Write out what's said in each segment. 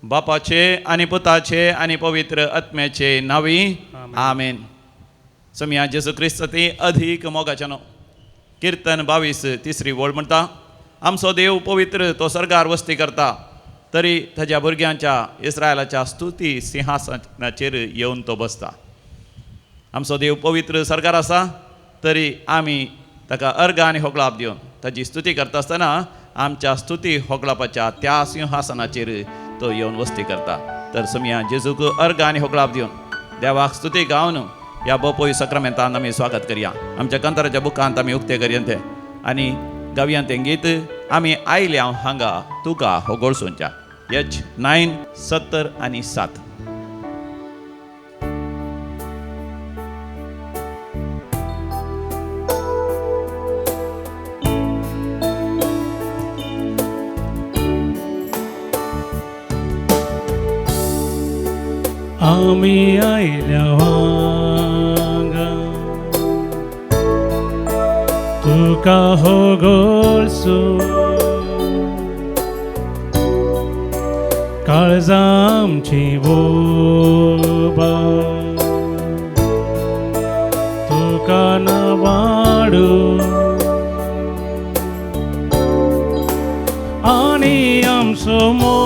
बापाचे आनी पुताचे आनी पवित्र आत्म्याचे नावी आमेन. समया जेजू क्रिस्त ती अधिक मोगाच्यानो. किर्तन 22 तिसरी वळ म्हणटा, आमचो देव पवित्र, तो सर्गार वस्ती करता, तरी ताज्या भुरग्यांच्या इस्रायलाच्या स्तुती सिंहासनाचेर येवन तो बसता. आमचो देव पवित्र सर्गार आसा, तरी आमी ताका अर्घ आनी होगळाप दिवन ताजी स्तुती करता आसतना आमच्या स्तुती होगळापाच्या त्या सिंहासनाचेर तो येवन वस्ती करता. तर समया जेजूक अर्घ आनी होगळाप दिवन देवाक स्तुती गावन ह्या बपोय सक्रामेंतान आमी स्वागत करया. आमच्या कंतराच्या बुकांत आमी उक्ते करया ते आनी गावया तें गीत आमी आयल्या हांगा तुका होगोळसोंच्या. H9 70 आणि 7. आमी आयल्या हांगा तुका होगोळसू, काळजां आमची बोबा तुका नावाडू, आनी आमचो मोग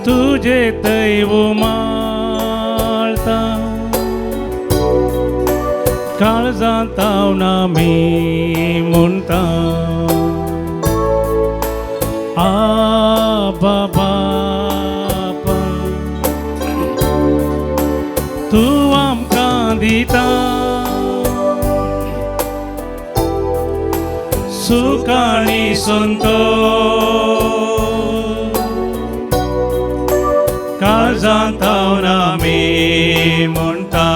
तुजे थंय उमाळता, काळजांत हांव आमी म्हणटा आबा बापा, तूं आमकां दिता सुख आनी संतोष, काळजांत हांव आमी म्हणटा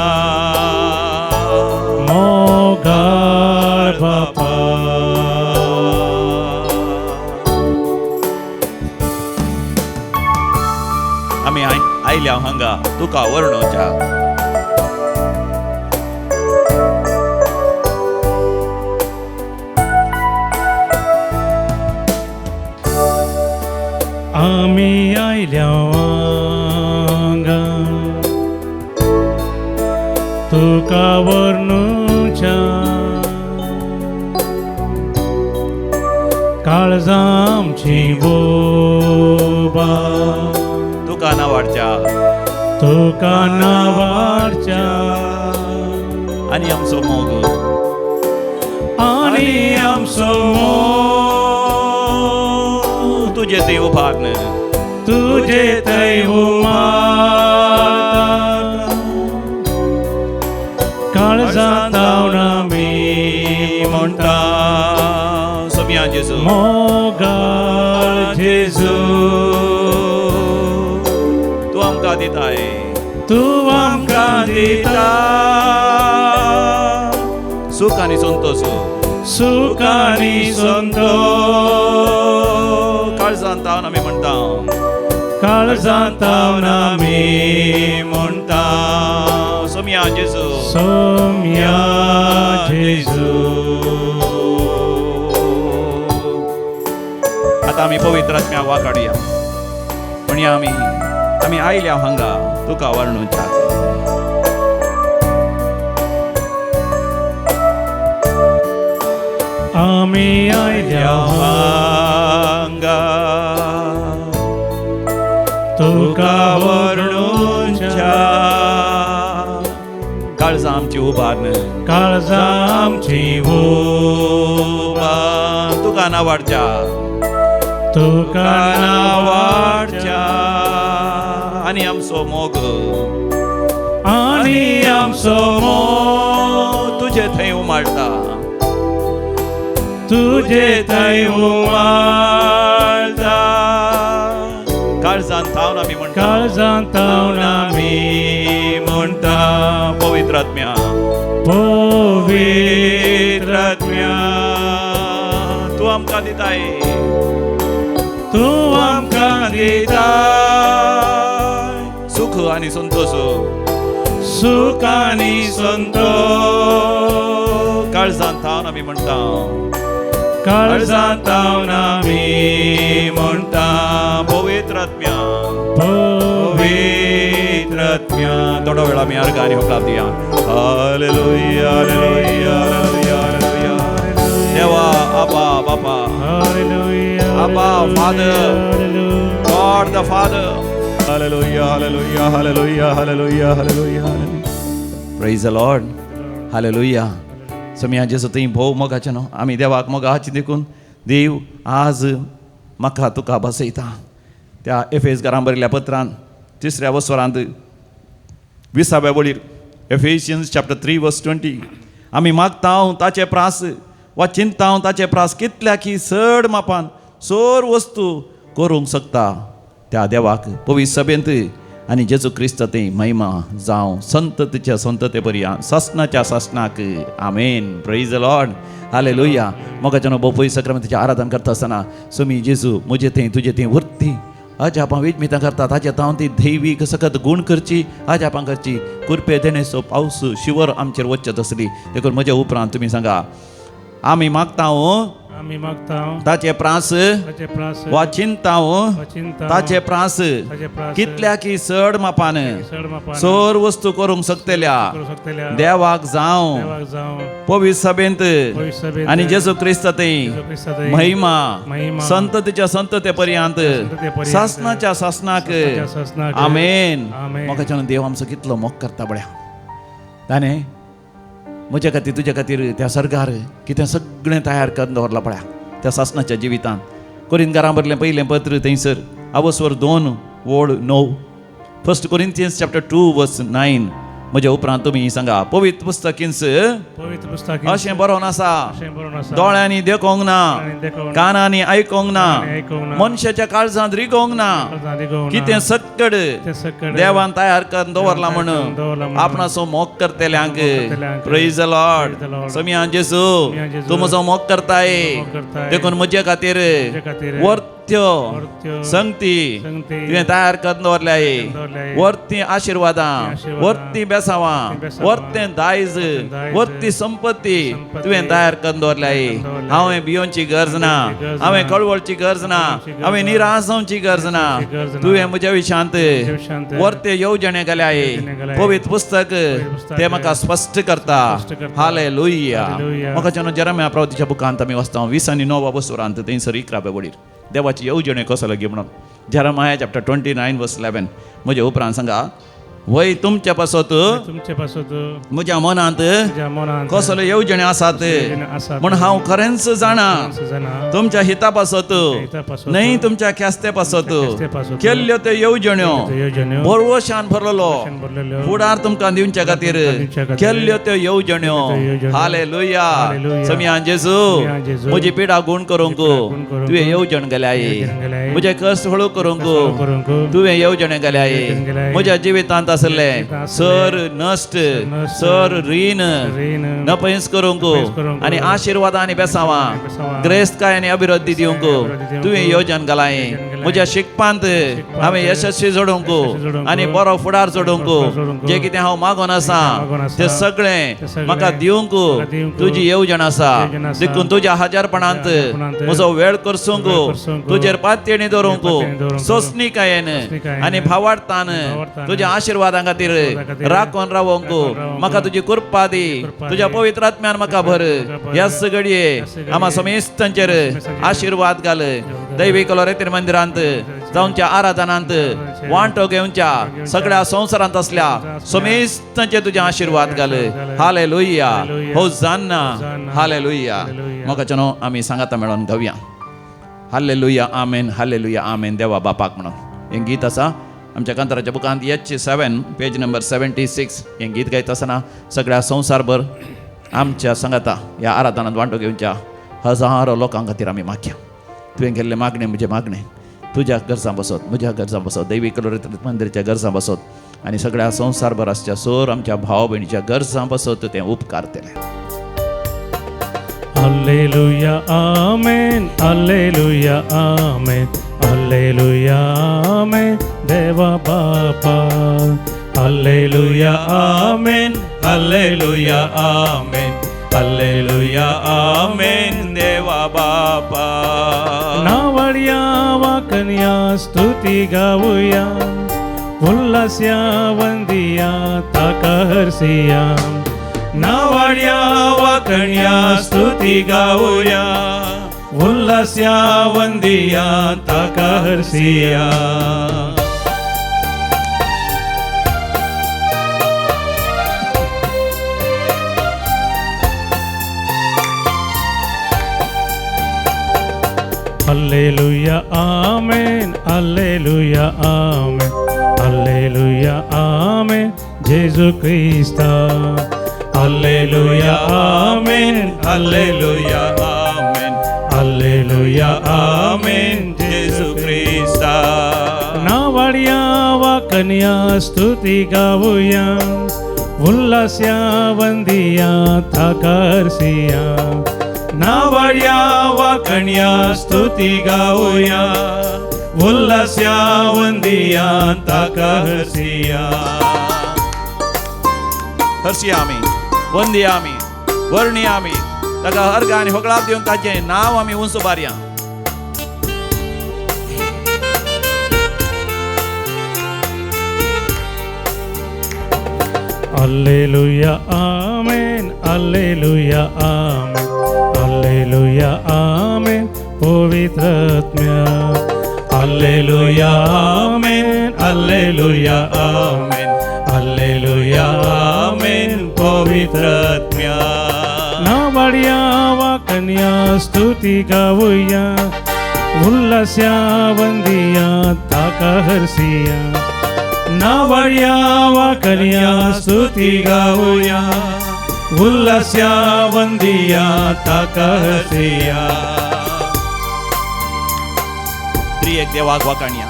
मोगाळ बापा. आमी आयल्या हांगा तुका वर्णोच्या. आमी आयल्या हांगा तुका वर्णुच्या, काळजां आमची बोबा तुका नावाडच्या, तुका नावाडच्या, आनी आमचो मोग, आनी आमचो मोग तुजे थंय उबारन, तुजे थंय उमाळता, काळजांत हांव आमी म्हणटा सोम्या जेजू मोगाळ जेजू, तूं आमकां दिताय, तूं आमकां दिता सुख आनी संतोष, सुख आनी संतोष, काळजांत हांव आमी म्हणटा, काळजांत हांव आमी म्हणटा सोम्या जेजू, सोम्या जेजू. आतां आमी पवित्र आत्म्याक वाकाडुया. म्हणया आमी आमी आयल्या हांगा तुका वर्णुच्या. आमी आयल्या हांगा तुका वर्णुच्या, काळजां आमची उबारन, काळजां आमची उबार तुका नावाडच्या, तुका नावाडच्या, आनी आमचो मोग, आनी आमचो मोग तुजे थंय उमाळटा, तुजे थंय उमाळटा, काळजांत थावन आमी म्हणटा, काळजांत थावन आमी म्हणटा पवित्र आत्म्या, पवित्र आत्म्या, तूं आमकां दिताय, तूं आमकां दिताय सुख आनी संतोष, सुख आनी संतोष, काळजांत थावन आमी म्हणटा, काळजांत आमी म्हणटा पवित्र आत्म्या पवित्र आत्म्या. थोडो वेळ आमी अर्गां आनी होकलाप दिया. Hallelujah hallelujah hallelujah hallelujah. देवा आबा बापा Abba Father, God the Father. Hallelujah hallelujah hallelujah hallelujah hallelujah. Praise the Lord. Hallelujah. समिया जेजू थंय भोव मोगाचें न्हू आमी देवाक मोगाची देखून देव आज म्हाका तुका बसयता. त्या एफेस घरां बरयल्ल्या पत्रान तिसऱ्या वसरांत 20व्या वळीर एफेशियन्स चॅप्टर 3 वर्स 20 आमी मागता ताचे प्रास वा चिंता ताचे प्रास कितल्या की चड मापान सोर वस्तू करूंक शकता त्या देवाक पवित्र सभेंत आनी जेजू क्रिस्त थंय महिमा जावं संततीच्या संतते पर्यंत सासणाच्या सासणाक. आमेन. Praise the Lord. हालेलुया. मोगाच्यानो भोव सक्रमताचें आराधन करता आसतना सोमी जेजू म्हजे थंय तुजे थंय वरती अजापां विजमितां करता ताचे तावन ती दैवीक सकत गूण करची अजापां करची कुरपे देणेचो पावस शिवर आमचेर वचत आसली. देखून म्हज्या उपरांत तुमी सांगा आमी मागता आमी मागता ताचे प्रास वा चिंता ताचे प्रास कितल्या की चड मापान सोर वस्तू करूंक शकतल्या देवाक जावं पवित्र सभेंत आनी जेजू क्रिस्त थंय महिमा संततीच्या संतते पर्यंत सासणाच्या सासणाक. आमेन. मोगाच्यान देव आमचो कितलो मोग करता बळ्या. ताणें म्हज्या खातीर तुज्या खातीर त्या सर्गार कितें सगळें तयार करून दवरलां पळया त्या सासणाच्या जिवितांत. कोरिंथकारां बरलें पयलें पत्र थंयसर आवसवर 2 ओळ 9 फर्स्ट कोरिंथियन्स चॅप्टर 2 वर्स 9 म्हज्या उपरांत तुमी सांगा पवित्र पुस्तकींच अशें बरोवन आसा दोळ्यांनी देखोंक ना कानांनी आयकोंक ना मनशाच्या काळजांत रिगोंक ना कितें सक्कड देवान तयार करून दवरलां म्हणून आपणाचो मोग करतल्यांक. Praise the Lord. समिया जेजू तूं म्हजो मोग करताय देखून म्हजे खातीर वर्त्यो संगती तुवें तयार करून दवरल्याय वर्ती आशिर्वादां वर्ती बेसावां वर्तें दायज वर्ती संपत्ती तुवें तयार करून दवरल्याय. हांवें भियोवची गरज ना हांवें कळवळची गरज ना हांवें निराश जावची गरज ना. तुवें म्हज्या विशांत वर्ते येवजणे केल्याय. पवित्र पुस्तक तें म्हाका स्पश्ट करता. हालेलुया. म्हाका जेन्ना जेरमिया प्रवतीच्या बुकांत आमी वाचता 20 आनी 9 वसरांत थंयसर 11 वडीर देवाची येवजणे कसो लागी म्हणून जेरमाया चॅप्टर 29 वर्स 11 म्हज्या उपरांत सांगा वय तुमच्या पासत म्हज्या मनांत कसले येवजणे आसात म्हण हांव खरेंच जाणा तुमच्या हिता पासत न्हय तुमच्या ख्यास्ते पासत केल्ल्यो त्यो येवजण्यो भरवशान भरलेलो फुडार तुमकां दिवच्या खातीर केल्ल्यो त्यो येवजण्यो. हालेलुया. समिया जेजू म्हजी पिडा गूण करूंक तुवें येवजण गेल्याय म्हजे कश्ट हळू करूंक तुवें येवजण गेल्याय म्हज्या जिवितांत आसले सर नश्ट सर रीण नपयस करूंक आनी आशिर्वाद आनी बेसावां ग्रेस्तकाय आनी अभिवृद्धी दिवंक तुवें योजन घालाय. म्हज्या शिकपांत हांवें यशस्वी जोडूंक आनी बरो फुडार जोडूंक जें कितें हांव मागून आसा तें सगळें म्हाका दिवंक तुजी येवजण आसा. देखून तुज्या हजारपणांत म्हजो वेळ करसूंक तुजेर पातयेणी दवरूंक सोंसणीकायेन आनी भावार्थान तुज्या आशिर्वादां खातीर राखून रावोंक म्हाका तुजी कृपा दी. तुज्या पवित्र आत्म्यान म्हाका भर. ह्याच घडये आमा समेस्तांचेर आशिर्वाद घाल. दैवी कलोरेतीर मंदिरांत जावच्या आराधनांत वांटो घेवच्या सगळ्या संवसारांत असल्या समेस्तांचेर तुजे आशिर्वाद घाल. हालेलुया. होजान्ना. हालेलुया. मोगाच्यानो आमी सांगाता मेळोन गावया हालेलुया आमेन हालेलुया आमेन देवा बापाक म्हणून हें गीत आसा आमच्या कांताराच्या बुकांत H7 page number 76 हें गीत गायता आसतना सगळ्या संवसारभर आमच्या सांगाता ह्या आराधनांत वांटो घेवच्या हजारो लोकां खातीर आमी मागया. तुवें केल्लें मागणें म्हजें मागणें तुज्या गरजां बसत म्हज्या गरजां बसत दैवी कलोरेत मंदिराच्या गरजां बसत आनी सगळ्या संवसारभर आसच्या सोर आमच्या भाव भयणीच्या गरजां बसत तें उपकारतलें. Hallelujah amen hallelujah amen hallelujah amen देवा बापा hallelujah amen hallelujah amen hallelujah amen देवा बापा. बापा. नावड्या वाकन्या स्तुती गावया, उल्हास्या वंदिया ताका हरसिया. नावाड्या वाकण्या स्तुती गावया, उल्हास्या वंदिया ताका हरसिया. Alleluia amen, alleluia amen, alleluia amen, Jesu Krista. Alleluia amen, alleluia amen, alleluia amen, Jesu Krista. नावाड्या वाकन्या स्तुती गावया, उल्हास्या वंदिया ताका हरसिया. नावाड्या वाकण्या स्तुती गावया, उल्हास्या वंदिया ताका हरसिया. हरसिया आमी, वंदिया आमी, वर्णिया आमी, ताका अर्घ आनी होगळाप दिवन ताचें नांव आमी उंच बारया. Alleluia amen, alleluia amen, alleluia amen, पवित्र आत्म्या. Alleluia amen, alleluia amen, alleluia amen, पवित्र आत्म्या. नावाड्या वाकन्या स्तुती गावया, उल्हास्या वंदिया ताका हरसिया. नावाड्या वाकन्या स्तुती गावया, उल्हास्या वंदिया ताका हरसिया. त्रिएक देवाक वाकाणया,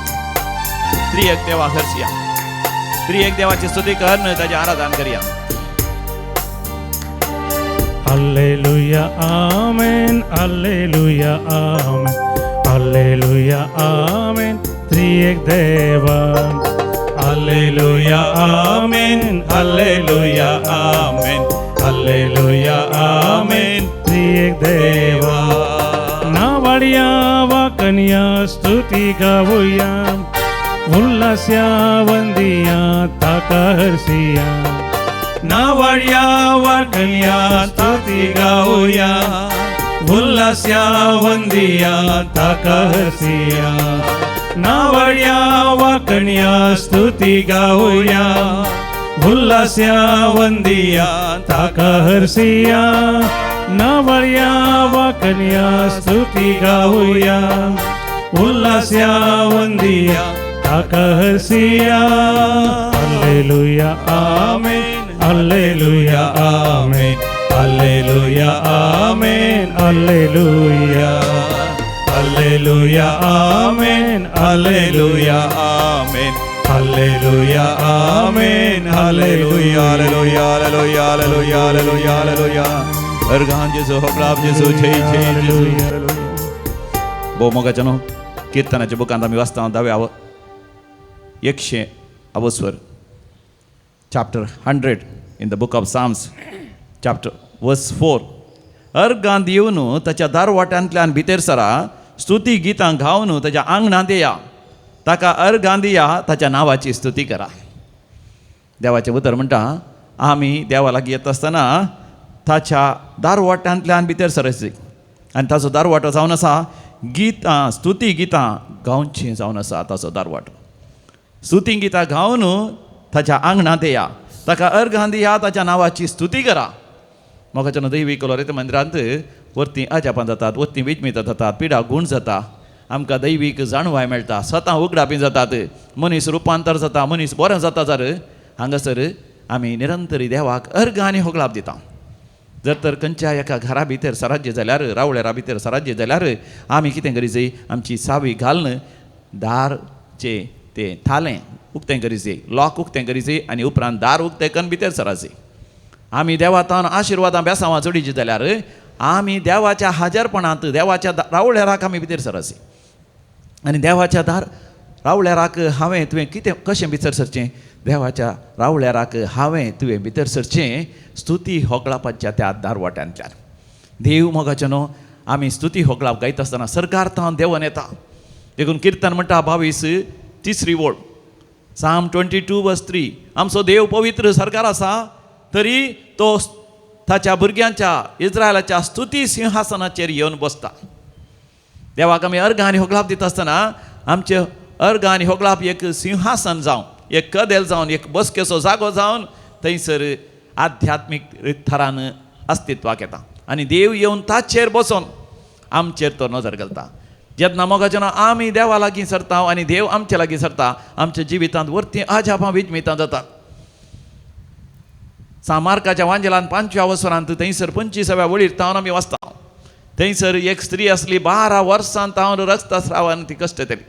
त्रिएक देवाक हरसिया, त्रिएक देवाची स्तुती कर, ताचें आराधन करया. Alleluia amen, alleluia amen, alleluia amen, त्रिएक देवा. Alleluia amen, alleluia amen, alleluia amen, त्रिएक देवा. नावाड्या वाकन्या स्तुती गावया, उल्हास्या वंदिया ताका हरसिया. नावाड्या वाकन्या स्तुती गावया, उल्हास्या वंदिया ताका हरसिया. नावाड्या वाकण्या स्तुती गावया, उल्हास्या वंदिया ताका हरसिया. नावाड्या वाकन्या स्तुती गावया, उल्हास्या वंदिया ताका हरसिया. Alleluia amen, alleluia amen, alleluia amen, alleluia, alleluia amen, alleluia amen, alleluia amen, alleluia, alleluia, alleluia, alleluia, alleluia, alleluia. अर्घान जेजू, होगळाप जेजू, जय जय जेजू. भोव मोगाचें न्हू किर्तनाच्या बुकांत आमी वाचता दाव्या 100 अवस्वर, chapter 100 in the book of Psalms, chapter verse 4. अर्गांत येवन ताच्या दारवाट्यांतल्यान भितर सरा, स्तुती गितां गावन ताच्या आंगणांत येया, ताका अर्गांत दिया, ताच्या नांवाची स्तुती करा. देवाचें उतर म्हणटा आमी देवा लागीं येता आसतना ताच्या दारवाट्यांतल्यान भितर सरची, आनी ताचो दारवाटो जावन आसा गितां, स्तुती गितां गावचीं जावन आसा ताचो दारवाटो. स्तुती गितां गावन ताच्या आंगणांत येया, ताका अर्गांत दिया, ताच्या नांवाची स्तुती करा. मोगाच्यान दैवीक लोरेत मंदिरांत वरती अजापां जातात, वरती विजमितां जातात, पिडा गूण जाता, आमकां दैवीक जाणवाय मेळटा, सतां उगडापी जातात, मनीस रुपांतर जाता, मनीस बरें जाता. जर हांगासर आमी निरंतरी देवाक अर्घ आनी होगळाप दिता. जर तर खंयच्या एका घरा भितर सराज्य जाल्यार, रावळेरा भितर सराज्य जाल्यार आमी कितें करी जाय, आमची सावी घालून दारचें तें थालें उक्तें करी जाय, लॉक उक्तें करी जाय आनी उपरांत दार उक्तें करून भितर सरात जाय. आमी देवातान आशिर्वादां बेसांवां जोडीची जाल्यार आमी देवाच्या हाजरपणांत देवाच्या रावळेराक आमी भितर सरत जाय. आनी देवाच्या दार रावळेराक हांवें तुवें कितें कशें भितर सरचें, देवाच्या रावळेराक हांवें तुवें भितर सरचें स्तुती होगळापाच्या त्या दारवाट्यांतल्यान. देव मोगाचें न्हू आमी स्तुती होगळाप गायता आसतना सरकार तावन देवन येता. देखून किर्तन म्हणटा 22 तिसरी वळ, Psalm 22:3, आमचो देव पवित्र सरकार आसा तरी तो ताच्या भुरग्यांच्या इस्रायलाच्या स्तुती सिंहासनाचेर येवन बसता. देवाक आमी अर्घ आनी होगळाप दिता आसतना आमचे अर्घ आनी होगळाप एक सिंहासन जावन, एक कदेल जावन, एक बसकेचो जागो जावन थंयसर आध्यात्मीक थरान अस्तित्वाक येता आनी देव येवन ताचेर बसोन आमचेर तो नजर घालता. जेन्ना मोगाचें आमी देवा लागीं सरता आनी देव आमचे लागीं सरता, आमच्या जिवितांत वरती अजापां विजमितां जातात. सामार्काच्या वांजेलान 5व्या वसरांत थंयसर 25व्या वळीर तावन आमी वाचता. थंयसर एक स्त्री आसली, 12 वर्सां तावन रक्तस्रावान ती कश्टतली.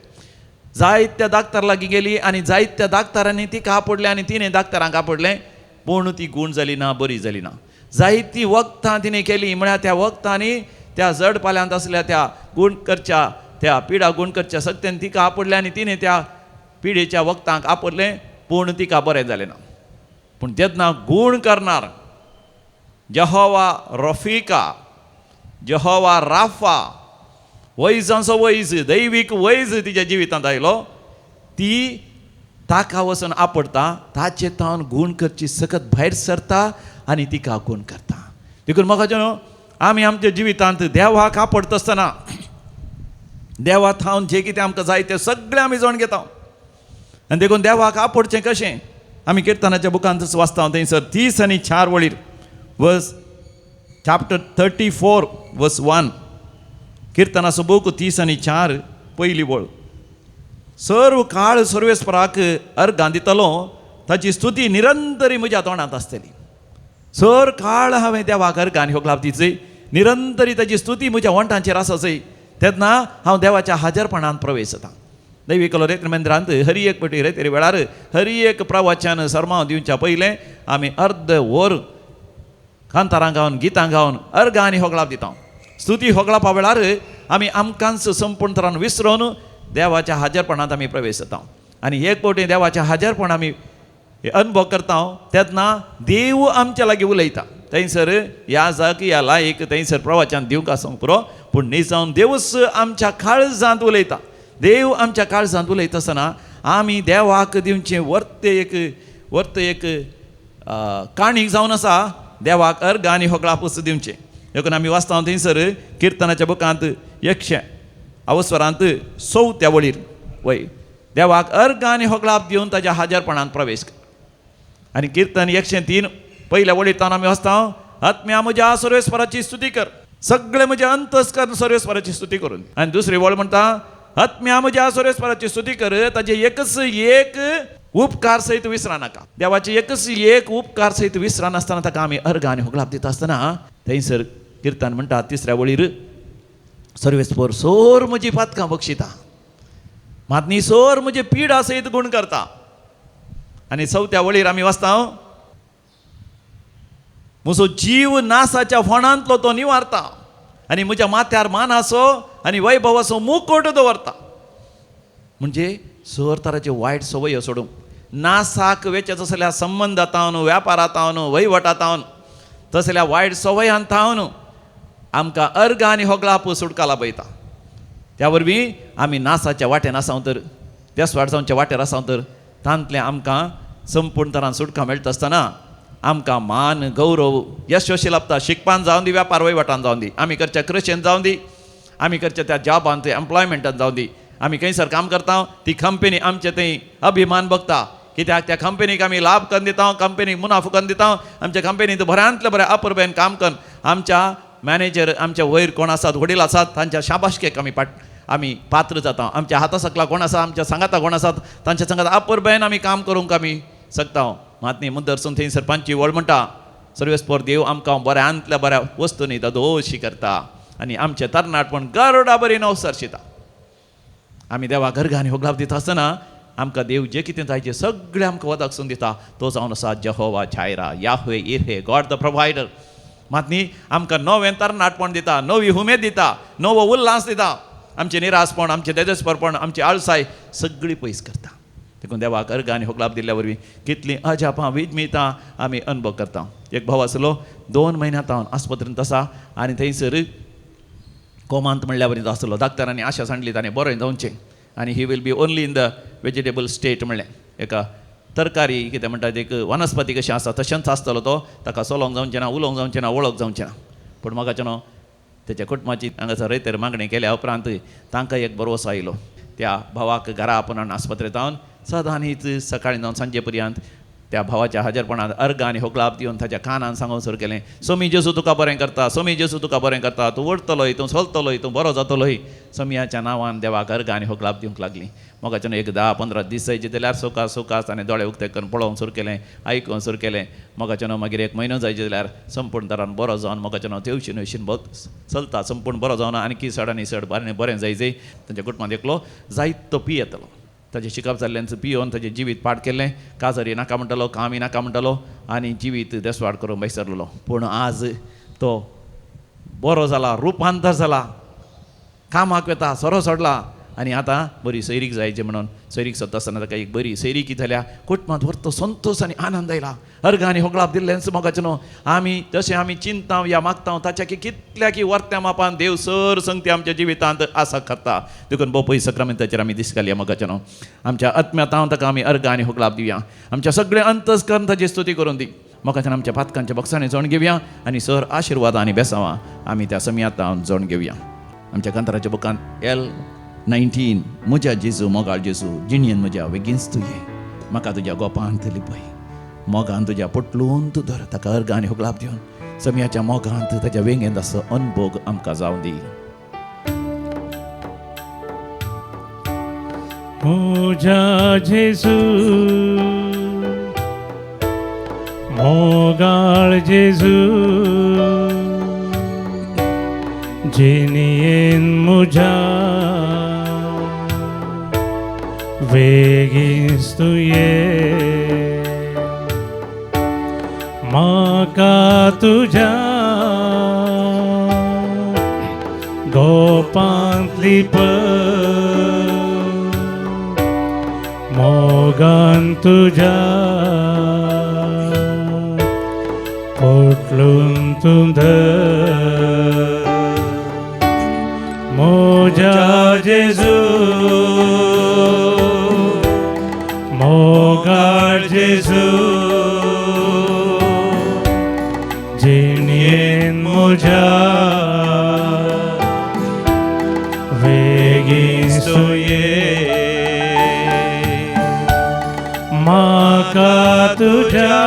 जायत्या डाक्टर लागीं गेली आनी जायत्या डाक्टरांनी तिका आपडलें आनी तिणें डाक्टरांक आपडलें, पूण ती गूण जाली ना, बरी जाली ना. जायती वखदां तिणें केली, म्हळ्यार त्या वखदांनी त्या जड पाल्यांत आसल्या त्या गूण करच्या त्या पिडा गूण करच्या सक्त्यान तिका आपडलें आनी तिणें त्या पिडेच्या वखदांक आपडलें, पूण तिका बरें जालें ना. पूण तेन्ना गूण करणार जहोवा रफिका, जहोवा राफा, वैजांचो वैज, दैवीक वैज तिच्या जिवितांत आयलो. ती ताका वचून आपडटा, ताचे तावन गूण करची सकत भायर सरता आनी तिका गूण करता. देखून म्हाका न्हू आमी आमच्या जिवितांत देवाक आपडटा आसतना देवा थावन जें कितें आमकां जाय तें सगळें आमी जाण घेता. आनी देखून देवाक आपडचें कशें आमी किर्तनाच्या बुकांतच वाचता. थंयसर 34 वळीर, वर्स चॅप्टर 34 वर्स 1, किर्तनाचो बूक 34 पयली वळ, सर्व काळ सर्वेस्पराक अर्घां दितलो, ताची स्तुती निरंतरी म्हज्या तोंडांत आसतली. सर काळ हांवें देवाक अर्घां आनी होगलाप दिचय, निरंतरी ताची स्तुती म्हज्या वंठांचेर आसचय, तेन्ना हांव देवाच्या हाजरपणांत प्रवेश जाता. दैवी कलोरेत्र मंदिरांत हरी एक पटी रेतेरी वेळार हरी एक प्रवचन सरमाव दिवच्या पयलें आमी अर्द वर कांतारां गावन गितां गावन अर्घां आनी होगळाप दिता. स्तुती होगळापा वेळार आमी आमकांच संपूर्ण तरान विसरून देवाच्या हाजरपणांत आमी प्रवेश जाता. आनी एक पवटी देवाच्या हाजरपण आमी अनुभव करता तेन्ना देव आमच्या लागीं उलयता. थंयसर ह्या जाग ह्या लायक थंयसर प्रवचन दिवंक आसूंक पुरो, पूण निजावन देवूच आमच्या काळजांत उलयता. देव आमच्या काळजांत उलयता आसतना आमी देवाक दिवचें वर्त एक काणीक जावन आसा, देवाक अर्घ आनी होगळापूच दिवचें. देखून आमी वाचता थंयसर किर्तनाच्या बुकांत 100 अवस्वरांत 4 वळीर, वय देवाक अर्घ आनी होगळाप दिवन ताच्या हाजरपणांत प्रवेश कर. आनी किर्तन 103 पयल्या वळीर तावन आमी वाचता, आत्म्या म्हज्या सर्वेस्पराची स्तुती कर, सगळे म्हजे अंतस्कर्ण सर्वेस्पराची स्तुती करून. आनी दुसरी वळ म्हणटा, आत्म्या म्हज्या सर्वेस्पराची स्तुती कर, ताजे एकच एक उपकार सयत विसरा नाका. देवाचे एकच एक उपकार सयत विसरा नासतना ताका आमी अर्घ आनी होगळाप दिता आसतना थंयसर किर्तन म्हणटा 3 वळीर, सर्वेस्पर सोर म्हजी पातकां बक्षिता, मातनी सोर म्हजी पिडा सयत गूण करता. आनी 4 वळीर आमी वाचता, म्हजो जीव नासाच्या फोंडांतलो तो निवारता आनी म्हज्या माथ्यार मानाचो आनी वैभवाचो मुकोट दवरता. म्हणजे सर तराचे वायट संवय सोडूंक, नासाक वेचे तसल्या संबंदांत, व्यापारांत, वहिवटांत तसल्या वायट संवयांत थावन आमकां अर्घ आनी होगळाप सुटका लाभयता. त्या वरवीं आमी नासाच्या वाटेन आसाव तर, त्याच वाटजावच्या वाटेर आसाव तर तांतलें आमकां संपूर्ण तरान सुटका मेळटा आसतना आमकां मान गौरव यशस्वी लाभता. शिकपान जावन दी, व्यापार वहिवटान जावन दी, आमी करच्या कृशेन जावन दी, आमी करच्या त्या जॉबांत एम्प्लॉयमेंटान जावन दी, आमी खंयसर काम करता ती कंपनी आमचे थंय अभिमान बघता, कित्याक त्या कंपनीक आमी लाभ करून दिता, कंपनीक मुनाफो करून दिता. आमच्या कंपनींत बऱ्यांतले बरें अपुरबायेन काम करून आमच्या मॅनेजर आमच्या वयर कोण आसात वडील आसात तांच्या शाबाशकेक आमी पात्र जाता. आमच्या हाता सकला कोण आसा, आमच्या सांगाता कोण आसात तांच्या सांगाता अपुरबायेन आमी काम करूंक आमी शकता. मात न्ही मुद्दरसून थंय सरपंची वळ म्हणटा, सर्वेस्पर देव आमकां बऱ्यांतल्या बऱ्या वस्तूंनी दोशी करता आनी आमचें तरणाटपण गरडा बरी नवसरशिता. आमी देवा गर्गांनी आनी होगलाप दिता आसतना आमकां देव जें कितें जाय जें सगळें आमकां वदाकसून दिता. तो जावन आसा Jehovah Jireh, Yahweh Jireh, God the provider. मात न्ही आमकां नवें तरणाटपण दिता, नवी उमेद दिता, नवो उल्हास दिता. आमचें निरासपण, आमचें तेजस्परपण, आमची आळसाय सगळी पयस करता. देखून देवाक अर्घ आनी होगलाप दिल्ल्या वरवीं कितलीं अजापां विजमितां आमी अनुभव करता. एक भाव आसलो 2 म्हयन्यां तावन आस्पत्रेंत आसा आनी थंयसर कोमांत म्हणल्या बरी तो आसलो. डाक्टरांनी आशा सांडली ताणें बरें जावचें आनी he will be only in the vegetable state म्हणलें. एका तरकारी कितें म्हणटा एक वनस्पती कशी आसा तशेंच आसतलो तो, ताका चलोवंक जावचें ना, उलोवंक जावचें ना, वळख जावचें ना. पूण मोगाचें न्हू तेच्या कुटुंबाची हांगासर रयतेर मागणें केल्या उपरांत तांकां एक भरवंसो आयलो. त्या भावाक घरा आपोवन हाडून आस्पत्रेंत जावन सदांच सकाळीं जावन सांजे पर्यंत त्या भावाच्या हाजरपणांत अर्गां आनी होगळाप दिवन ताच्या कानान सांगून सुरू केलें, सोमी जेजू तुका बरें करता, सोमी जेजू तुका बरें करता, तूं वडतलोय, तूं चलतलोय, तूं बरो जातलोय. सोमियाच्या नांवान देवाक अर्गां आनी होगळाप दिवंक लागली. मोगाच्यान एक 10-15 दीस जायचे जाल्यार सुका सुकास ताणें दोळे उक्ते करून पळोवंक सुरू केलें, आयकूंक सुरू केलें. मोगाच्यान मागीर 1 म्हयनो जायचे जाल्यार संपूर्ण तरान बरो जावन मोगाच्यान तेवशीन वशीन चलता, संपूर्ण बरो जावन आणकी चड आनी चड बरें जायचे. तांच्या कुटुंबांत एकलो जायतो पियेतलो, ताजें शिकप जाल्ल्यान पियोवन ताजें जिवीत पाड केल्लें. काजरी नाका म्हणटालो, कामी नाका म्हणटालो आनी जिवीत देसवाड करून भायसरलो. पूण आज तो बरो जाला, रुपांतर जाला, कामाक वता, सोरो सोडला आनी आतां बरी सैरीक जायची म्हणून सैरीक सोदता आसतना ताका एक बरी सैरिकी जाल्या. कुटुंबांत व्हरतो संतोश आनी आनंद आयला. अर्गां आनी होगळाप दिल्लेंच मोगाचें न्हू आमी जशें आमी चिंतता या मागता ताच्या की कितल्या की वर्त्या मापान देव सर संगती आमच्या जिवितांत आसा करता. देखून बोपय सक्रामेंताचेर आमी दीस घालया मोगाचें न्हू. आमच्या आत्म्यातांव ताका आमी अर्गां आनी होगळाप दिवया, आमच्या सगळे अंतस करून ताची स्तुती करून दी. मोगाच्यान आमच्या पातकांच्या बक्षांनी जोण घेवया आनी सर आशिर्वाद आनी बेसावां आमी त्या समयातावन जोण घेवया. आमच्या कांताराच्या बुकांत L19 म्हज्या जेजू मोगाळ जेजू जिणयेन म्हज्या वेगींच तूं ये, म्हाका तुज्या गोपांत लिपय, मोगान तुज्या पोटलून तूं धर. ताका अर्गां आनी होगळाप दिवन समयाच्या मोगांत ताच्या वेंगेंत असो अनभोग आमकां जावं दी. म्हज्या जेजू मोगाळ जेजू जिणयेन म्हज्या वेगींच तूं ये, म्हाका तुज्या गोपांत लिपय, मोगान तुज्या पोटलून तूं धर. म्हज्या जेजू मोगाळ जेजू जिणयेन म्हज्या वेगींच तूं ये, म्हाका तुज्या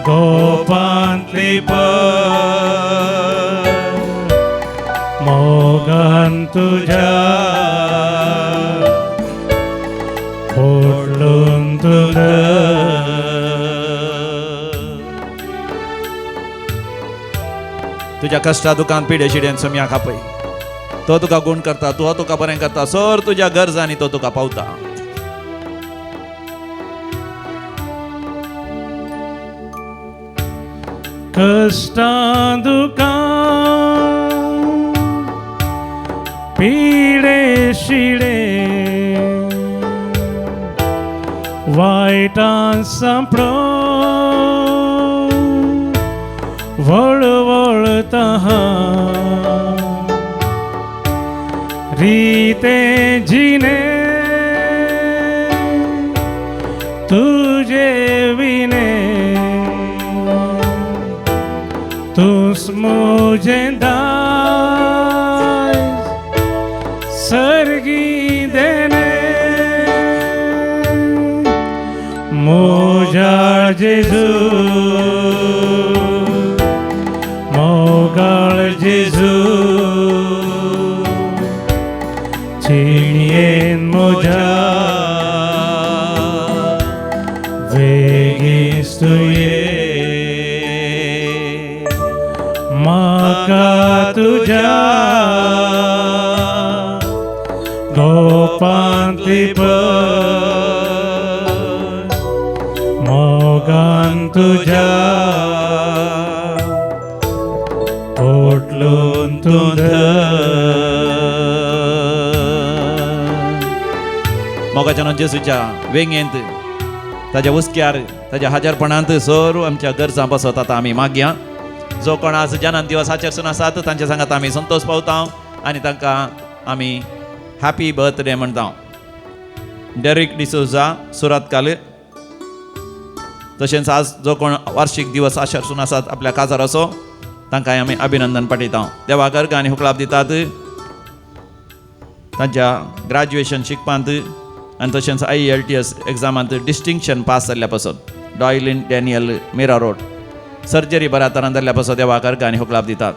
गोपांत लिपय, मोगान तुज्या पोटलून तूं धर. तुज्या कश्टा दुकान पिडे शिडेन सम्याक आपय, तो तुका गुण करता, तो तुका बरें करता, सर तुज्या गरजांनी तो तुका पावता. कश्टां दुकान पिडे शिडे वायटान सांपडो वळवळता रीते जिने तुझे विने तूस मुझे दाय सर्गी देने मोजा जेजू मोगाळ जेजू चिणयेन मोजा वेगीस तुये म्हाका तुज्या गोपांत लिपय मोगान तुज्या पोटलून तूं मोगाच्यान जेजूच्या वेंगेंत ताज्या हुस्क्यार ताज्या हाजारपणांत सर्व आमच्या गरजां बसत आतां आमी मागया. जो कोण आज जन्म दिवस आचरसून आसात तांच्या सांगात आमी संतोष पावता आनी तांकां आमी हॅपी बर्थडे म्हणटा. डेरिक डिसोजा सुरातकाल. तशेंच आज जो कोण वार्षिक दिवस आचरसून आसात आपल्या काजाराचो तांकां आमी अभिनंदन पाठयता. देवाक अर्घ आनी हुकलाप दितात तांच्या ग्रॅज्युएशन शिकपांत आनी तशेंच IELTS एग्जामांत डिस्टिंक्शन पास जाल्ल्या पासत डॉयलिन डॅनियल मिरा रोड सर्जरी बऱ्या तरान जाल्ल्या पासत देवाक अर्घ आनी हुकलाप दितात.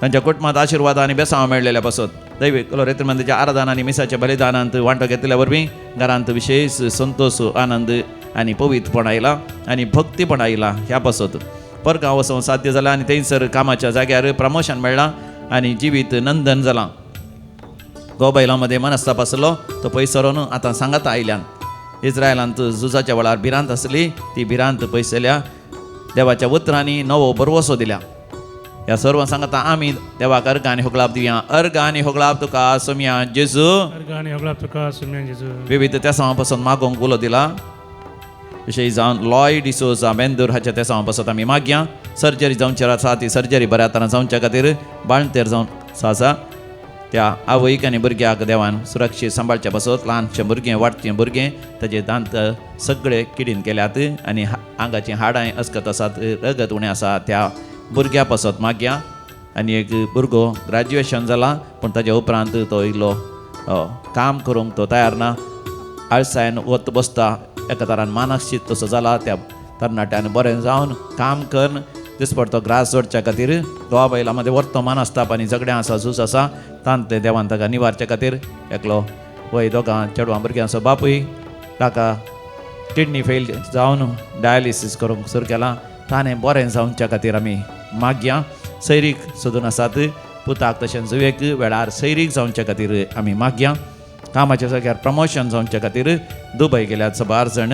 तांच्या कुटुंबांत आशिर्वाद आनी बेसांव मेळ्ळेल्या पासत दैवीक रेत्रमंदीच्या आराधना आनी मिसाच्या बलिदानांत वांटो घेतल्या वरवीं घरांत विशेष संतोष आनंद आनी पवित्रपण आयला आनी भक्तीपण आयला. ह्या पासत परगांव वचूंक साध्य जाला आनी थंयसर कामाच्या जाग्यार प्रमोशन मेळ्ळां आनी जिवीत नंदन जालां. गोबायलां मदें मनस्ताप आसलो तो पयस सरोन आतां सांगाता आयल्यान. इस्रायलांत झुजाच्या वेळार भिरांत आसली ती भिरांत पयसल्या देवाच्या उतरांनी नवो भरवसो दिल्या. ह्या सर्वां सांगता आमी देवाक अर्घ आनी होगळाप दिवया. अर्घ आनी होगळाप तुका सोमया जेजू. अर्घ आनी होगळाप तुका सोमया जेजू. विविध तेसांवा पासून मागोवंक उलो दिला. विशेश जावन लॉय डिसोजा बेंदूर हाच्या तेसांवा पासत आमी मागया. सर्जरी जावची आसा ती सर्जरी बऱ्या तरान जावच्या खातीर बाळंतेर जावन आसा त्या आवयक आनी भुरग्याक देवान सुरक्षीत सांबाळच्या पासत ल्हानशें भुरगें वाडचें भुरगें ताजे दांत सगळे किडीन केल्यात आनी आंगाचीं हाडां अस्कत आसात रगत उणें आसा त्या भुरग्या पासत मागया. आनी एक भुरगो ग्रॅज्युएशन जाला पूण ताज्या उपरांत तो इल्लो काम करूंक तो तयार ना, आळसायन वत बसता, एका तरान मानसीक तसो जाला. त्या तरणाट्यान बरें जावन काम करून दिसपडतो ग्रास जोडच्या खातीर गोवा बायलां मदें वर्तो मानस्ताप आनी झगड्यां आसा झूज आसा तांतलें देवान ताका निवारच्या खातीर एकलो वय दोगां चेडवां भुरग्यांचो बापूय ताका किडनी फेल जावन डायलिसीस करूंक सुरू केलां. ताणें बरें जावच्या खातीर आमी मागया. सैरीक सोदून आसात पुताक तशेंच जुवेक वेळार सैरीक जावच्या खातीर आमी मागया. कामाच्या जाग्यार प्रमोशन जावच्या खातीर दुबय गेल्यात साबार जाण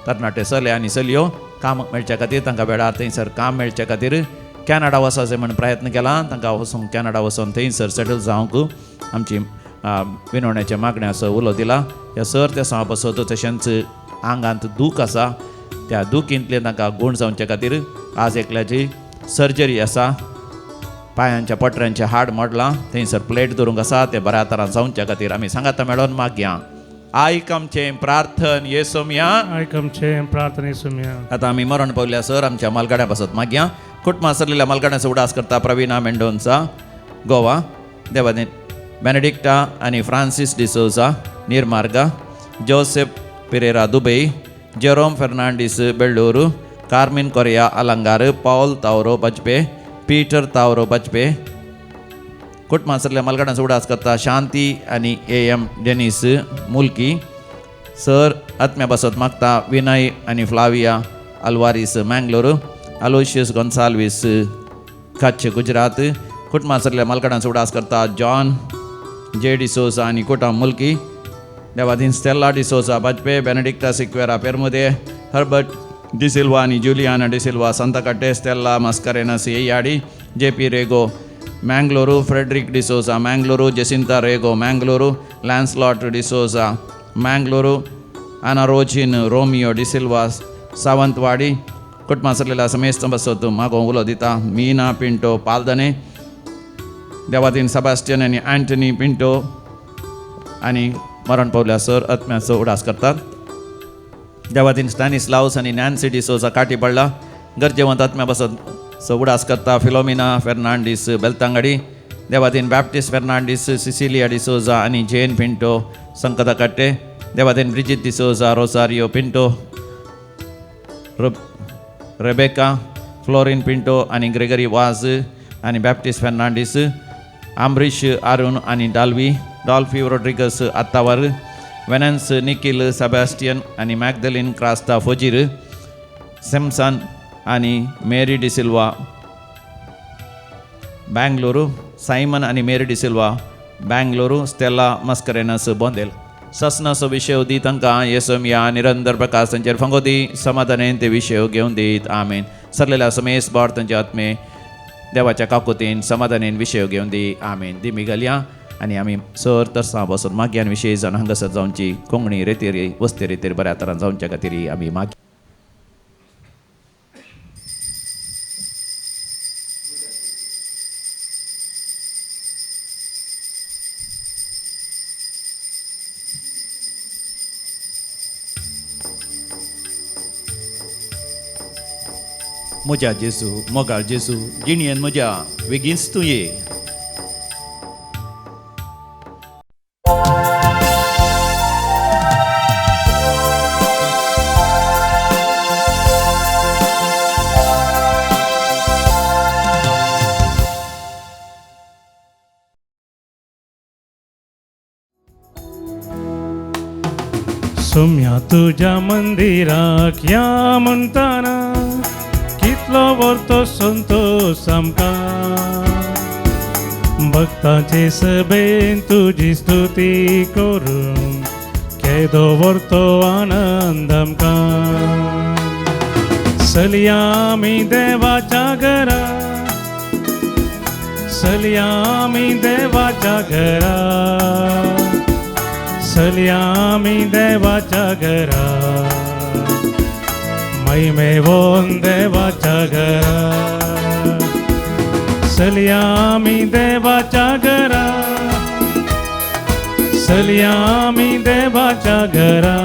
तरणाटे चले आनी चलयो काम मेळच्या खातीर तांकां वेळार थंयसर काम मेळच्या खातीर कॅनडा वचपाचें म्हण प्रयत्न केला. तांकां वचूंक कॅनडा वचून थंयसर सेटल जावंक आमची विनवण्याच्या मागण्याचो उलो दिला. ह्या सर त्या सांवा पासत तशेंच आंगांत दूख आसा त्या दुखींतले तांकां गूण जावच्या खातीर आज एकल्याची सर्जरी आसा, पांयांच्या पटऱ्यांचें हाड मोडलां थंयसर प्लेट दवरूंक आसा तें बऱ्या तरान जावच्या खातीर आमी सांगाता मेळोन मागया. आयक आमचें प्रार्थन येसोमया. आयक आमचें प्रार्थन येसोमया. आतां आमी मरण पावल्या सर आमच्या मालगाड्या पासत मागया. कुटुंबा सरलेल्या मालगाड्यांचो उडास करता प्रवीणा मेंडोन्सा गोवा, देवादीन बेनेडिक्टा आनी Francis D'Souza Nirmarga, Joseph Pereira Dubai, Jerome Fernandes Bellur, Carmen Correa Alangar, Paul Tauro Bajpe, Peter Tauro Bajpe. कुटुंबां सरल्या मालगाड्यांचो उडास करता शांती आनी AM Denis Mulki sir. आत्म्या पासत मागता विनय आनी फ्लाविया अल्वारीस मँगलोर, अलोशियस गोन्साल्वीस कच्छ गुजरात. कुटुंबां सरल्या मालगाड्यांचो उडास करता जॉन जे डिसोजा आनी कोटा मुल्की, देवाधीन Stella D'Souza Bajpe, Benedicta Sequeira Permude, Herbert D'Silva आनी Juliana D'Silva Santhakatte, Stella Mascarenhas Yeyyadi, JP Rego Mangalore, Frederick D'Souza Mangalore, Jacinta Rego Mangalore, Lancelot D'Souza Mangalore, Anarojin Romeo D'Silva Sawantwadi. कुटुंबां सरलेल्या समेस्त बसत मागोवंक उलो दिता Meena Pinto पालदने, Devadin Sebastian आनी Anthony Pinto आनी मरण पावल्या sir आत्म्याचो उडास करतात. देवादीन स्टॅनिस्लावस आनी नॅन्सी डिसोजा काटी पडला. गरजेवंत आत्म्या बसत सो उडास करता फिलोमिना फेर्नांडीस बेलतांगडी, देवादीन बॅप्टिस्ट फेर्नांडीस सिसिलिया डिसोजा आनी Jane Pinto Sankatkatte, Devadin Brigitte D'Souza Rosario Pinto, Rebecca Florin Pinto आनी ग्रेगरी वाज आनी बॅप्टिस्ट फेर्नांडीस, आमरीश अरुण आनी डाल्वी डॉल्फी रोड्रिगस आत्तावर, वेनन्स निखिल सेबास्टियन आनी मॅगदलीन क्रास्ता फोजीर, सेमसन आनी मेरी डिसिल्वा बँगलोरू, सायमन आनी मेरी डिसिल्वा बँगलोरू, स्टेला मस्करेनस बोंदेल. ससनाचो विशय दी तांकां येसोमया निरंतर प्रकाश तांचेर फांगो दी, समाधानेन ते विशय घेवन दीत. आमेन. सरलेल्या समेस बोर तांचे आत्मे देवाच्या काकुतीन समाधानेन विशय घेवन दी. आमेन. दिमी घालया आनी आमी सर तरसां बसून मागयान विशय जावन हांगासर जावची कोंकणी रेतीर वस्ती रेतीर बऱ्या तरान जावच्या खातीर आमी मागया. म्हज्या जेजू, मोगाळ जेजू, जिणयेन म्हज्या वेगींच तूं ये. सोम्या तुज्या मंदिराक या म्हणटाना कितलो व्हरतो संतोश आमकां. भक्तांचे सभेन तुजी स्तुती करूंक केदो व्हरतो आनंद आमकां. चलया आमी देवाच्या घरा, चलया आमी देवाच्या घरा, चलया आमी देवाच्या घरा, महिमेवोन देवाच्या घरा. चलया आमी देवाच्या घरा, चलया आमी देवाच्या घरा,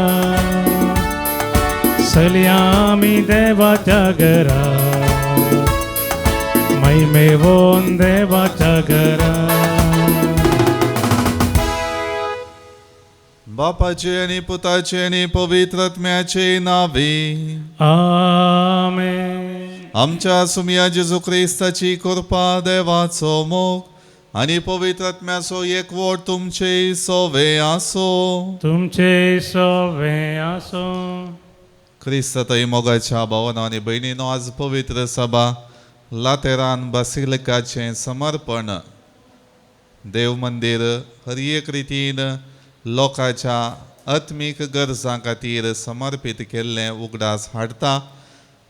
चलया आमी देवाच्या घरा, महिमेवोन देवाच्या घरा. बापाचे आनी पुताचे आनी पवित्र आत्म्याचे नावे आमेन. आमच्या सुमया जेजू क्रिस्ताची कृपा, देवाचो मोग आनी पवित्र आत्म्याचो एकवट तुमचे सोवे आसो. तुमचे सोवे आसो. क्रिस्तातय मोगाच्या भावना आनी भयणीनो, आज पवित्र सभा लातेरान बासिलिकाचें समर्पण देव मंदीर हर एक रितीन लोकांच्या आत्मीक गरजां खातीर समर्पीत केल्लें उगडास हाडटा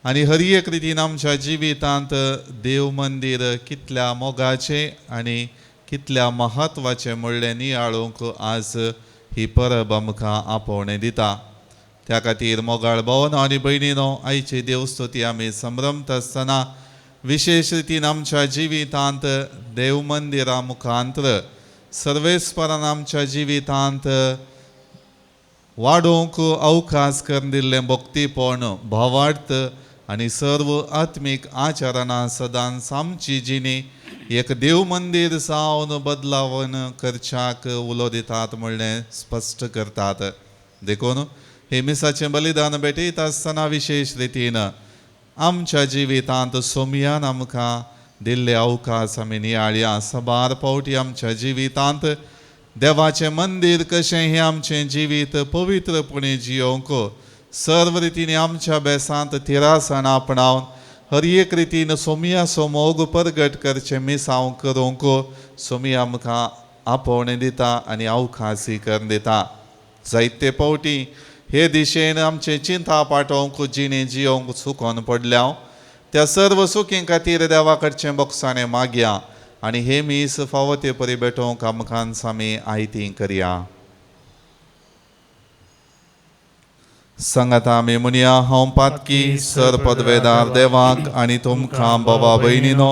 आनी हर एक रितीन आमच्या जिवितांत देव मंदीर कितल्या मोगाचें आनी कितल्या म्हत्वाचें म्हणलें नियाळूंक आज ही परब आमकां आपोवणें दिता. त्या खातीर मोगाळ भावनो आनी भयणीनो, आयची देवस्तुती आमी संभ्रमता आसतना विशेश रितीन आमच्या जिवितांत देव मंदिरा मुखांतर सर्वेस्परान आमच्या जिवितांत वाडोवंक अवकाश करून दिल्लें भक्तीपण, भावार्थ आनी सर्व आत्मीक आचरणां सदांच आमची जिणी एक देव मंदीर जावन बदलावन करच्याक उलो दितात म्हणलें स्पश्ट करतात. देखून हे मिसाचें बलिदान भेटयता आसतना विशेश रितीन आमच्या जिवितांत सोमयान आमकां दिल्ले अवकाश आमी नियाळया. साबार फावटी आमच्या जिवितांत देवाचें मंदीर कशें हें आमचें जिवीत पवित्रपणे जियोवंक सर्व रितीन आमच्या बेसांत थिरासण आपणावन हर एक रितीन सोमयाचो मोग परगट करचें मिसांव करूंक सोमया आमकां आपोवणें दिता आनी अवकाशी करून दिता. जायते फावटी हे दिशेन आमचें चिंता पाटोवंक जिणें जियोवंक चुकोन पडल्या त्या सर्व सुखी खातीर देवा कडचें बोगसाणें मागया आनी हे मीस फावो ते परी भेटोवंक आमकां आमी आयती करया. सांगाता आमी म्हणया, हांव पातकी सर पदवेदार देवाक आनी तुमकां बाबा भयणीनो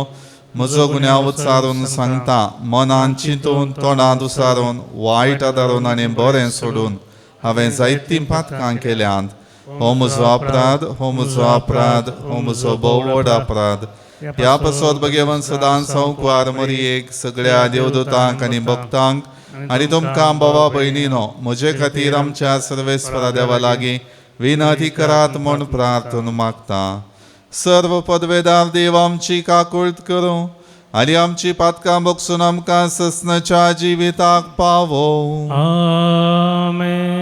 म्हजो गुन्यांव उच्चारून सांगता. मनान चिंतून, तोंडांत उसारून, वायट आदारून आनी बरें सोडून हांवें जायतीं पातकां केल्यांत. हो म्हजो अपराध, हो म्हजो अपराध, हो म्हजो भोव व्हड अपराध. ह्या पासत भगवान सदांच संवकवार मरियेक, सगळ्या देवदूतांक आनी भक्तांक आनी तुमकां भावा भयणीनो म्हजे खातीर आमच्या सर्वेस्परा देवा लागीं विनंती करात म्हूण प्रार्थना मागता. सर्व पदवेदार देव आमची काकूळत करूं आनी आमची पातकां बगसून आमकां ससनाच्या जिविताक पावो. आमेन.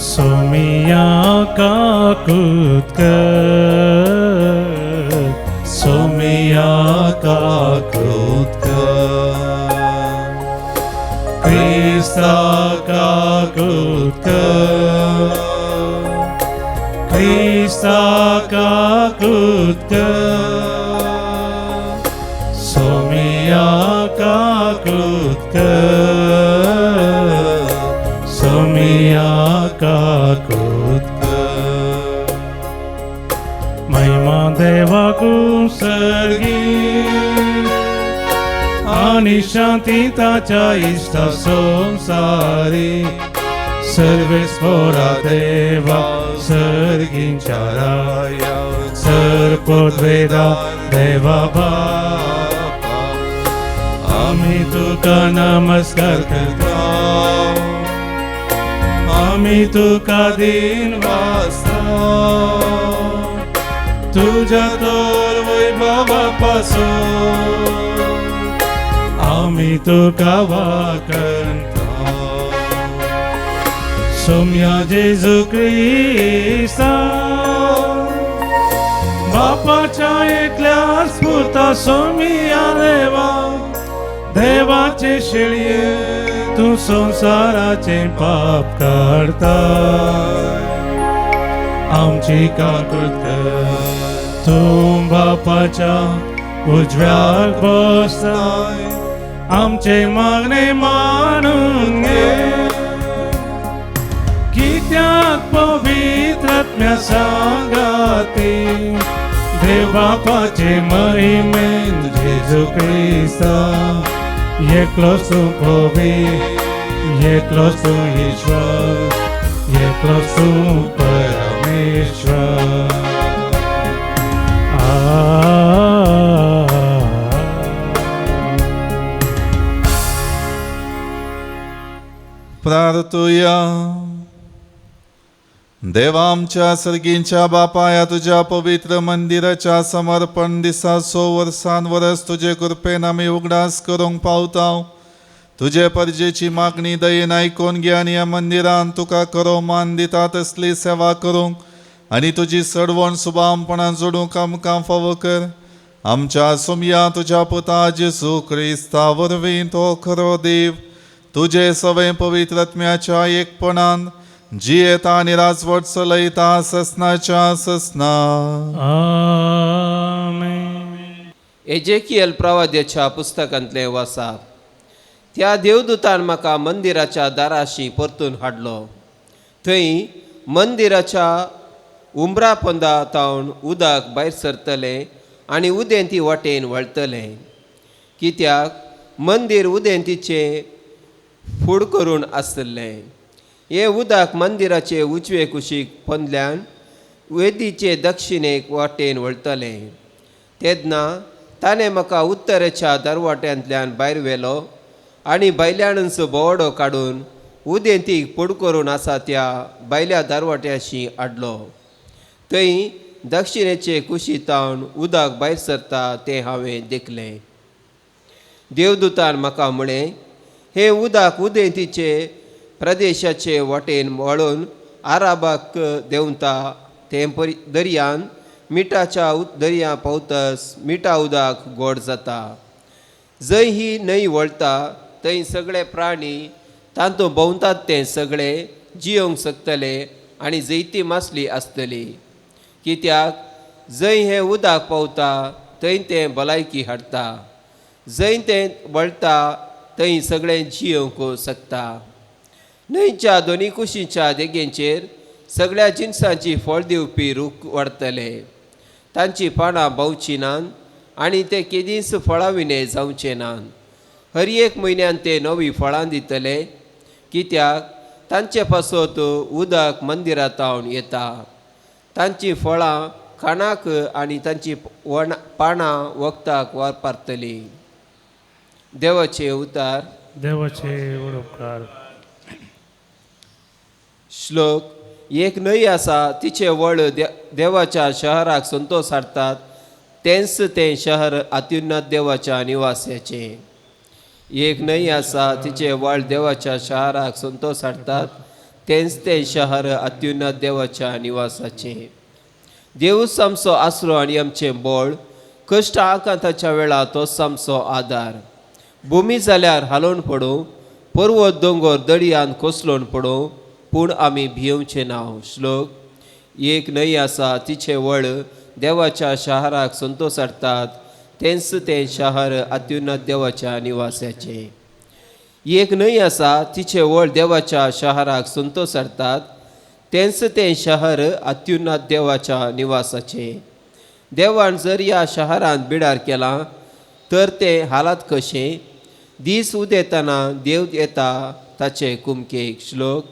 सोमिया काकूत कर, सोमिया काकूत कर, क्रिस्ता काकूत कर, क्रिस्ता काकूत कर, सोमिया काकूत कर, सोमिया काकूत कर. महिमा देवाकू सर्गी आनी शांती ताच्या इश्टा संवसारी. सर्वेस्पोरा देवा सर्गींच्या राया सर पदवेदा देवा बापा आमी तुका नमस्कार करता आमी तुका दिन वासता तुझ्या तोर वैभवा पासून आमी तुका वाकंता सोम्या जेजू क्रिस्ता बापाच्या एकल्याच पुता सोमिया देवा देवाचे शेळये तूं संवसाराचें पाप काडता आमची काकूत कर तूं बापाच्या उजव्याक बसताय आमचे मागणे मानून घे कित्याक पवित्र आत्म्या सांगाती देव बापाचे महिमेन जेजू क्रिस्ता एकलोच तूं पवित्र एकलोच तूं ईश्वर एकलोच तूं परमेश्वर. प्रार्थुया. देवा आमच्या सर्गींच्या बापाया तुज्या पवित्र मंदिराच्या समर्पण दिसा सो वर्सान वरस तुजे कृपेन आमी उगडास करूंक पावता. तुजे परजेची मागणी दयेन आयकून घे आनी ह्या मंदिरान तुका खरो मान दिता तसली सेवा करूंक आनी तुजी सडवण सुबामपणान जोडूंक आमकां फावो कर. आमच्या सोमया तुज्या पुता जेजू क्रिस्ता वरवीं तो खरो देव तुजे सवें पवित्र आत्म्याच्या एकपणान जियेता आनी राजवट चलयता ससनाच्या ससना. आमेन. एजेकियल प्रवाद्याच्या पुस्तकांतलें वासाप. त्या देवदूतान म्हाका मंदिराच्या दाराशी परतून हाडलो. थंय मंदिराच्या उमरा पोंदा तावन उदक भायर सरतलें आनी उदेंती वाटेन वळटलें, कित्याक मंदीर उदेंतीचें फूड करून आसलें. हें उदक मंदिराचे उजवे कुशीक पोंदल्यान वेदीचे दक्षिणेक वाटेन वळटलें. तेन्ना ताणें म्हाका उत्तरेच्या दरवाट्यांतल्यान भायर व्हेलो आनी भायल्यानच भोंवडो काडून उदेंतीक फूड करून आसा त्या भायल्या दरवाट्याशी हाडलो. थंय दक्षिणेचे कुशी तावन उदक भायर सरता तें हांवें देखलें. देवदूतान म्हाका म्हळें, हें उदक उदेंतीचे प्रदेशाचे वाटेन वळून आराबाक देंवता तें दर्यान मिठाच्या दर्या पावतस मिठा उदक गोड जाता. जंय ही न्हंय वळटा थंय सगळे प्राणी तातूंत भोंवतात ते सगळे जियोंक शकतले आनी जैती मासली आसतली, कित्याक जंय हें उदक पावता थंय तें भलायकी हाडटा, जंय तें वळटा थंय सगळें जियोंक शकता. न्हंयच्या दोनी कुशीच्या देगेंचेर सगळ्या जिनसांची फळ दिवपी रूख वाडटले, तांची पानां भोंवची नात आनी ते केदींच फळां विणे जावचे नात. हर एक म्हयन्यान ते नवीं फळां दितले, कित्याक तांचे पासत उदक मंदिरां तावन येता. तांचीं फळां खाणाक आनी तांची पानां वखदाक वापरतलीं. देवाचे उतार. देवाचे उपकार. श्लोक. एक न्हंय आसा तिचे वळ देवाच्या शहराक संतोष हाडटात, तेंच तें शहर अत्युन्नत देवाच्या निवासाचें. एक न्हंय आसा तिचे वळ देवाच्या शहराक संतोष हाडटात, तेंच तें शहर अत्युन्नत देवाच्या निवासाचें. देवूच आमचो आसरो आनी आमचें बळ, कश्ट आकांताच्या वेळार तोच आमचो आदार. भुमी जाल्यार हालोवन पडूं, पर्वत दोंगर दर्यान कोसळून पडूं, पूण आमी भियेवचें ना. श्लोक. एक न्हंय आसा तिचे वळ देवाच्या शहराक संतोष हाडटात, तेंच तें शहर अत्युन्नत देवाच्या निवासाचें. एक न्हंय आसा तिचे वळ देवाच्या शहराक संतोष हाडटात, तेंच तें शहर अत्युन्नत देवाच्या निवासाचें. देवान जर ह्या शहरांत बिडार केलां तर तें हालात कशें, दीस उदेतना देव येता ताचे कुमकेक. श्लोक.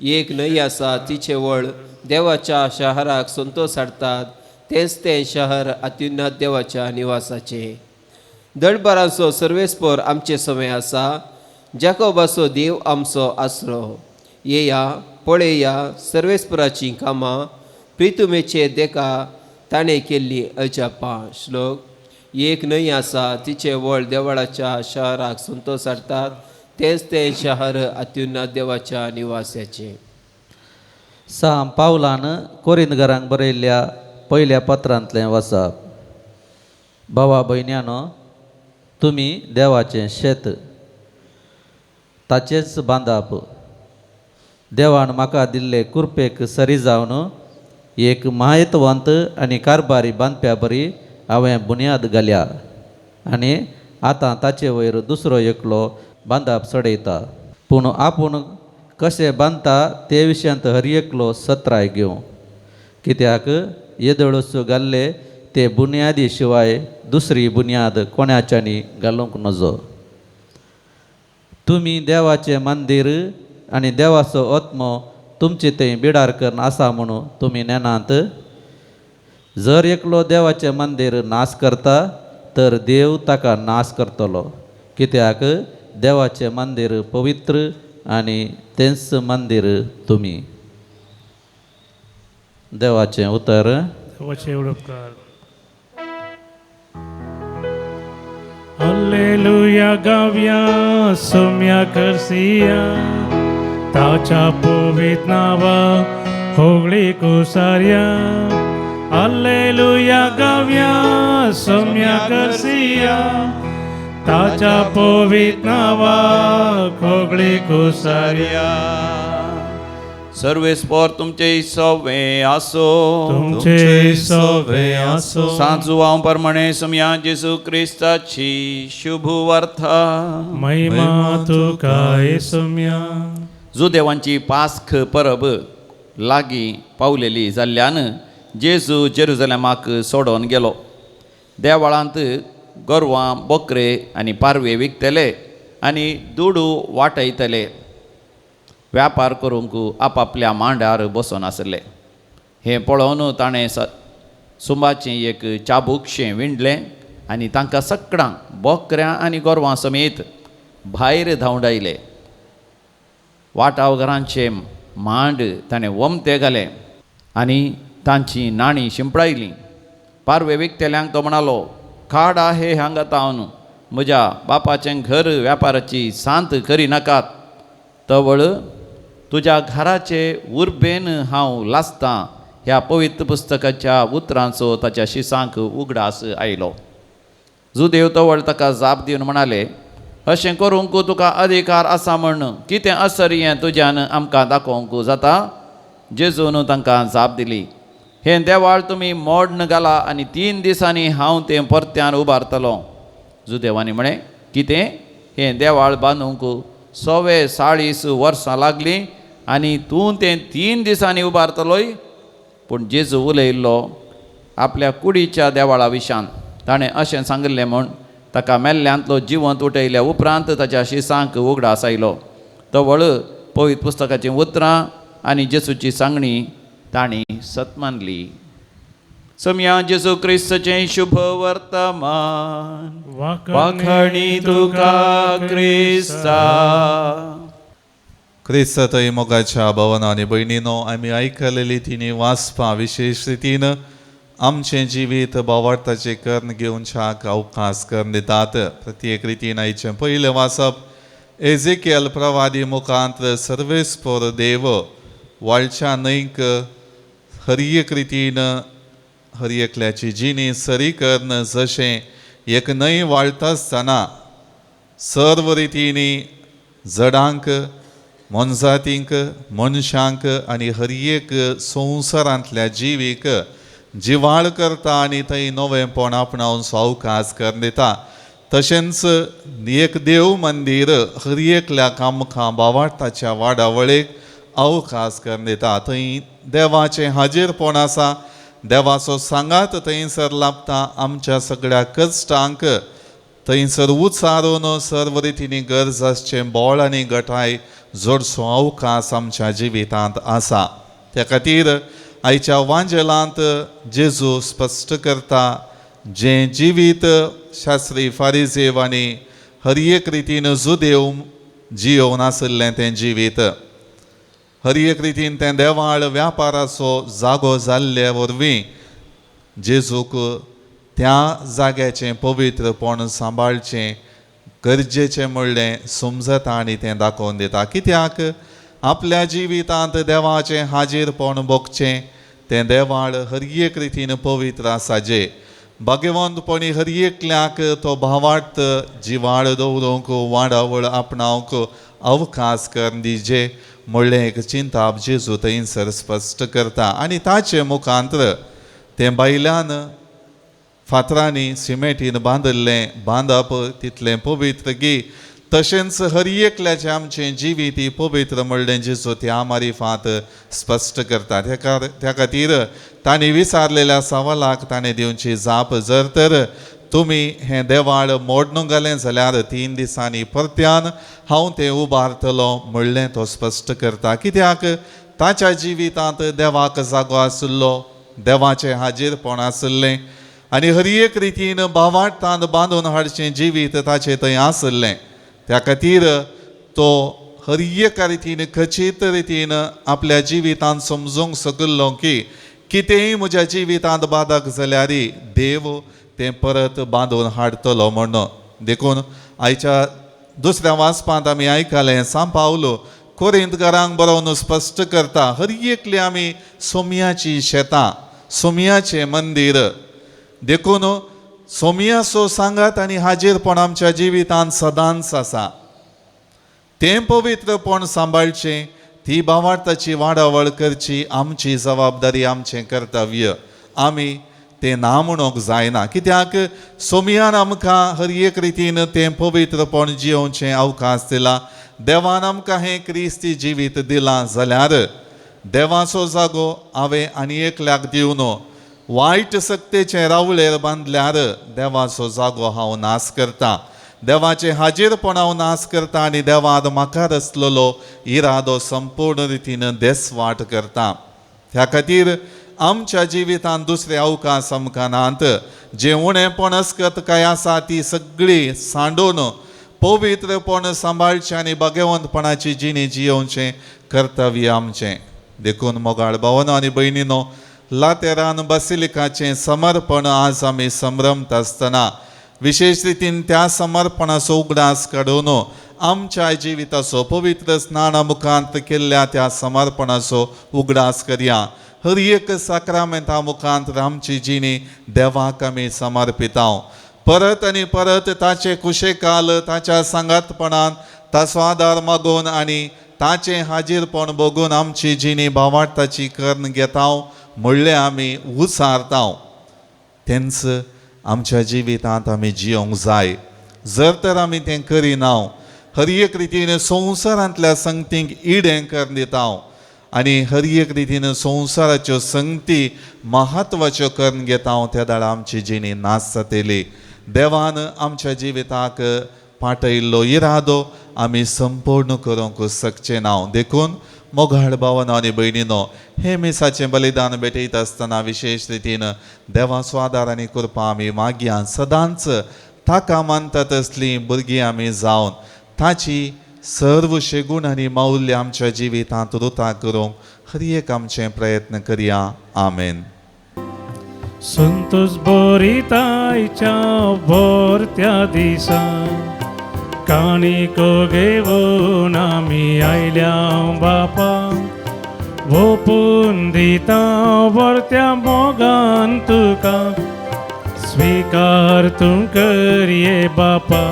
एक न्हंय आसा तिचे वळ देवाच्या शहराक संतोस हाडटात, तेंच तें शहर अत्युन्नत देवाच्या निवासाचें. दडबारांचो सर्वेस्पोर आमचे समय आसा, जाकोबाचो देव आमचो आसरो. येया पळया सर्वेस्पोराचीं कामां, प्रितुमेचे देखा ताणें केल्ली अजापां. श्लोक. एक न्हंय आसा तिचे वळ देवळाच्या शहराक संतोस हाडटात, तेंच तें शहर अत्युन्नत देवाच्या निवासाचें. साम पावलान कोरिंदगरांक बरयल्ल्या पयल्या पत्रांतलें वचप. भावा भयण्यानो, तुमी देवाचें शेत, ताचेंच बांदाप. देवान म्हाका दिल्ले कुरपेक सरी जावन एक म्हायतवंत आनी कारभारी बांदप्या बरी हांवें बुन्याद घाल्या आनी आतां ताचे वयर दुसरो एकलो बांदाप चडयता. पूण आपूण कशें बांदता ते विशयांत हर एकलो सत्राय घेवं. कित्याक येदोळूच घाल्ले ते बुन्यादी शिवाय दुसरी बुन्याद कोणाच्यांनी घालूंक नजो. तुमी देवाचें मंदीर आनी देवाचो आत्मो तुमचे थंय बिडार करून आसा म्हणून तुमी नेनात. जर एकलो देवाचें मंदीर नाश करता तर देव ताका नाश करतलो, कित्याक देवाचें मंदीर पवित्र आनी तेंच मंदीर तुमी. देवाचें उतर. देवाचे उपकार. हल्लेलुया गावया सोम्या करसिया, ताच्या पवित्र नांवा होगळी कुसार्या. हल्लेलुया गावया सोम्या करसिया, ताच्या पवित्र नांवा होगळी कुसार्या. सर्वेस्पोर तुमचे सवे आसो, तुमचे सवे आसो. सांजुवां परमणे सुमया जेसू क्रिस्ताची शुभ वार्ता. महिमा तुका सुम्या. जुदेवांची पास्ख परब लागीं पावलेली जाल्ल्यान जेजू जेरुजलेमाक सोडोवन गेलो. देवळांत गोरवां, बोकरे आनी पारवे विकतले आनी दुडू वाटयतले व्यापार करूंक आपापल्या मांडार बसून आसले. हें पळोवन ताणें सुंबाचें एक चाबूकशें विणलें आनी तांकां सगळ्यांक बोकऱ्यां आनी गोरवां समेत भायर धांवडायले. वाटावघरांचे मांड ताणें वमते घाले आनी तांची नाणीं शिंपडायलीं. पारवे विकतेल्यांक तो म्हणालो, काडा हे हांगा तावन, म्हज्या बापाचें घर व्यापाराची सांत करिनाकात. तवळ तुज्या घराचे उर्बेन हांव लासतां ह्या पवित्र पुस्तकाच्या उतरांचो ताच्या शिसांक उगडास आयलो. जुदेव तवळ ताका जाप दिवन म्हणाले, अशें करूंक तुका अधिकार आसा म्हण कितें असर हें तुज्यान आमकां दाखोवंक जाता? जेजून तांकां जाप दिली, हें देवाळ तुमी मोड्न घाला आनी 3 दिसांनी हांव तें परत्यान उबारतलो. जुदेवांनी म्हळें, कितें? हें देवाळ बांदूंक 44 वर्सां लागलीं आनी तूं तें 3 दिसांनी उबारतलोय? पूण जेजू उलयल्लो आपल्या कुडीच्या देवाळा विशान. ताणें अशें सांगिल्लें म्हूण ताका मेल्ल्यांतलो जिवंत उठयल्या उपरांत ताच्या शिसांक उगडास आयलो. तवळ पवित्र पुस्तकाचीं उतरां आनी जेजूची सांगणी तांणी सत मानली. समया जेजू क्रिस्तचें शुभ वर्तमान. वाखणी तुका क्रिस्ता. क्रिस्तय मोगाच्या भवना आनी भयणीनो, आमी आयकलेली तिणी वाचपा विशेश रितीन आमचें जिवीत भावार्थाचें कर्ण घेवच्याक अवकाश करून दितात. प्रत्येक रितीन आयचें पयलें वाचप एझेकियल प्रवादी मुखांत सर्वेस्पोर देव वाळच्या न्हंयक हर एक रितीन हर एकल्याची जिणी सरी करून जशें एक न्हंय वाळटा आसतना सर्व रितींनी जडांक, मोनजातींक, मनशांक आनी हर एक संवसारांतल्या जिवीक जिवाळ करता आनी थंय नवेंपण आपणावन सावकास करून दिता. तशेंच एक देव मंदीर हर एकल्याक आमकां भावार्थाच्या वाडावळीक अवकाश करून दिता. थंय देवाचें हाजीरपण आसा, देवाचो सांगात थंयसर लाभता. आमच्या सगळ्या कश्टांक थंयसर उचारून सर्व रितींनी गरज आसचें बोळ आनी गटाय जोडसो अवकाश आमच्या जिवितांत आसा. त्या खातीर आयच्या वांजेलांत जेजू स्पश्ट करता जें जिवीत शास्त्री फारिजेव आनी हर एक रितीन जुदेव जियोवन आशिल्लें तें जिवीत हर एक रितीन तें देवाळ व्यापाराचो जागो जाल्ले वरवीं जेजूक त्या जाग्याचें पवित्रपण सांबाळचें गरजेचें म्हणलें समजता आनी तें दाखोवन दिता. कित्याक आपल्या जिवितांत देवाचें हाजीरपण भोगचें तें देवाळ हर एक रितीन पवित्र आसा जे भाग्यवंतपणी हर एकल्याक तो भावार्थ जिवाळ दवरूंक वाडावळ आपणावंक अवकाश करून दिजे म्हणलें एक चिंताप जेजू थंयसर स्पश्ट करता. आनी ताचे मुखांत्र तें बायल्यान फातरांनी सिमेंटीन बांदिल्लें बांदप तितलें पवित्र गी तशेंच हर एकल्याचें आमचें जिवीत ही पवित्र म्हणलें जेजू त्या मारिफात स्पश्ट करता. त्या खातीर तांणी विचारलेल्या सवालाक ताणें दिवची जाप जर तर तुमी हें देवाळ मोडणूक घालें जाल्यार 3 दिसांनी परत्यान हांव तें उबारतलो म्हणलें तो स्पश्ट करता. कित्याक ताच्या जिवितांत देवाक जागो आशिल्लो, देवाचें हाजीरपण आशिल्लें आनी हर एक रितीन भावार्थान बांदून हाडचें जिवीत ताचें थंय आशिल्लें. त्या खातीर तो हर एका रितीन खचीत रितीन आपल्या जिवितांत समजूंक सकिल्लो की कितेंय म्हज्या जिवितांत बादक जाल्यार देव तें परत बांदून हाडटलो म्हणून. देखून आयच्या दुसऱ्या वाचपांत आमी आयकलें सांव पावलो कोरिंतकारांक बरोवन स्पश्ट करता हर एकली आमी सोम्याची शेतां, सोम्याचें मंदीर. देखून सोम्याचो सांगात आनी हाजीरपण आमच्या जिवितांत सदांच आसा. तें पवित्रपण सांबाळचें, ती भावार्थाची वाडावळ करची आमची जबाबदारी, आमचें कर्तव्य. आमी तें ना म्हणूंक जायना. कित्याक सोम्यान आमकां हर एक रितीन तें पवित्रपण जियोवचें अवकाश दिला. देवान आमकां हें क्रिस्ती जिवीत दिलां जाल्यार देवाचो जागो हांवें आनी एकल्याक दिवन वायट सक्तेचें रावळेर बांदल्यार देवाचो जागो हांव नाश करता, देवाचें हाजीरपण हांव नाश करता आनी देवान म्हाका रचलेलो इरादो संपूर्ण रितीन देसवाट करता. त्या खातीर आमच्या जिवितांत दुसरे अवकाश आमकां नात. जें उणेपण अस्कत काय आसा ती सगळी सांडून पवित्रपण सांबाळचें आनी भाग्यवंतपणाची जिणी जियोवचें कर्तव्य आमचें. देखून मोगाळ भावनो आनी भयणीनो, लातेरान बासिलिकाचें समर्पण आज आमी संभ्रमता आसतना विशेश रितीन त्या समर्पणाचो उगडास काडून आमच्या जिविताचो पवित्र स्नाना मुखांत केल्ल्या त्या समर्पणाचो उगडास करया. हर एक साक्रामेंता मुखांत आमची जिणी देवाक आमी समर्पिता. परत आनी परत ताचे कुशेकाल ताच्या सांगातपणान ताचो आदार मागून आनी ताचें हाजीरपण बघून आमची जिणी भावार्थाची करून घेता म्हणलें आमी उसारता. तेंच आमच्या जिवितांत आमी जियोंक जाय. जर तर आमी तें करिना हर एक रितीन संवसारांतल्या संगतींक इडें करून दिता आनी हर एक रितीन संवसाराच्यो संगती म्हत्वाच्यो करून घेता त्या दाडा आमची जिणी नाश जातली. देवान आमच्या जिविताक पाटयल्लो इरादो आमी संपूर्ण करूंक शकचे ना. देखून मोगाळ भावनो आनी भयणीनो, हें मिसाचें बलिदान भेटयता आसतना विशेश रितीन देवाचो आदार आनी कृपा आमी मागया. सदांच ताका मानता तसलीं भुरगीं आमी जावन ताची सर्व शेगूण आनी मौल्य आमच्या जिवितांत रुता करूंक हर एक आमचें प्रयत्न करया. आमेन. संतोष बोरितायच्या बोरत्या दिसा काणिको घेवन आमी आयल्या बापा, ओपून दिता व्हरत्या मोगान तुका स्वीकार तूं करये बापा.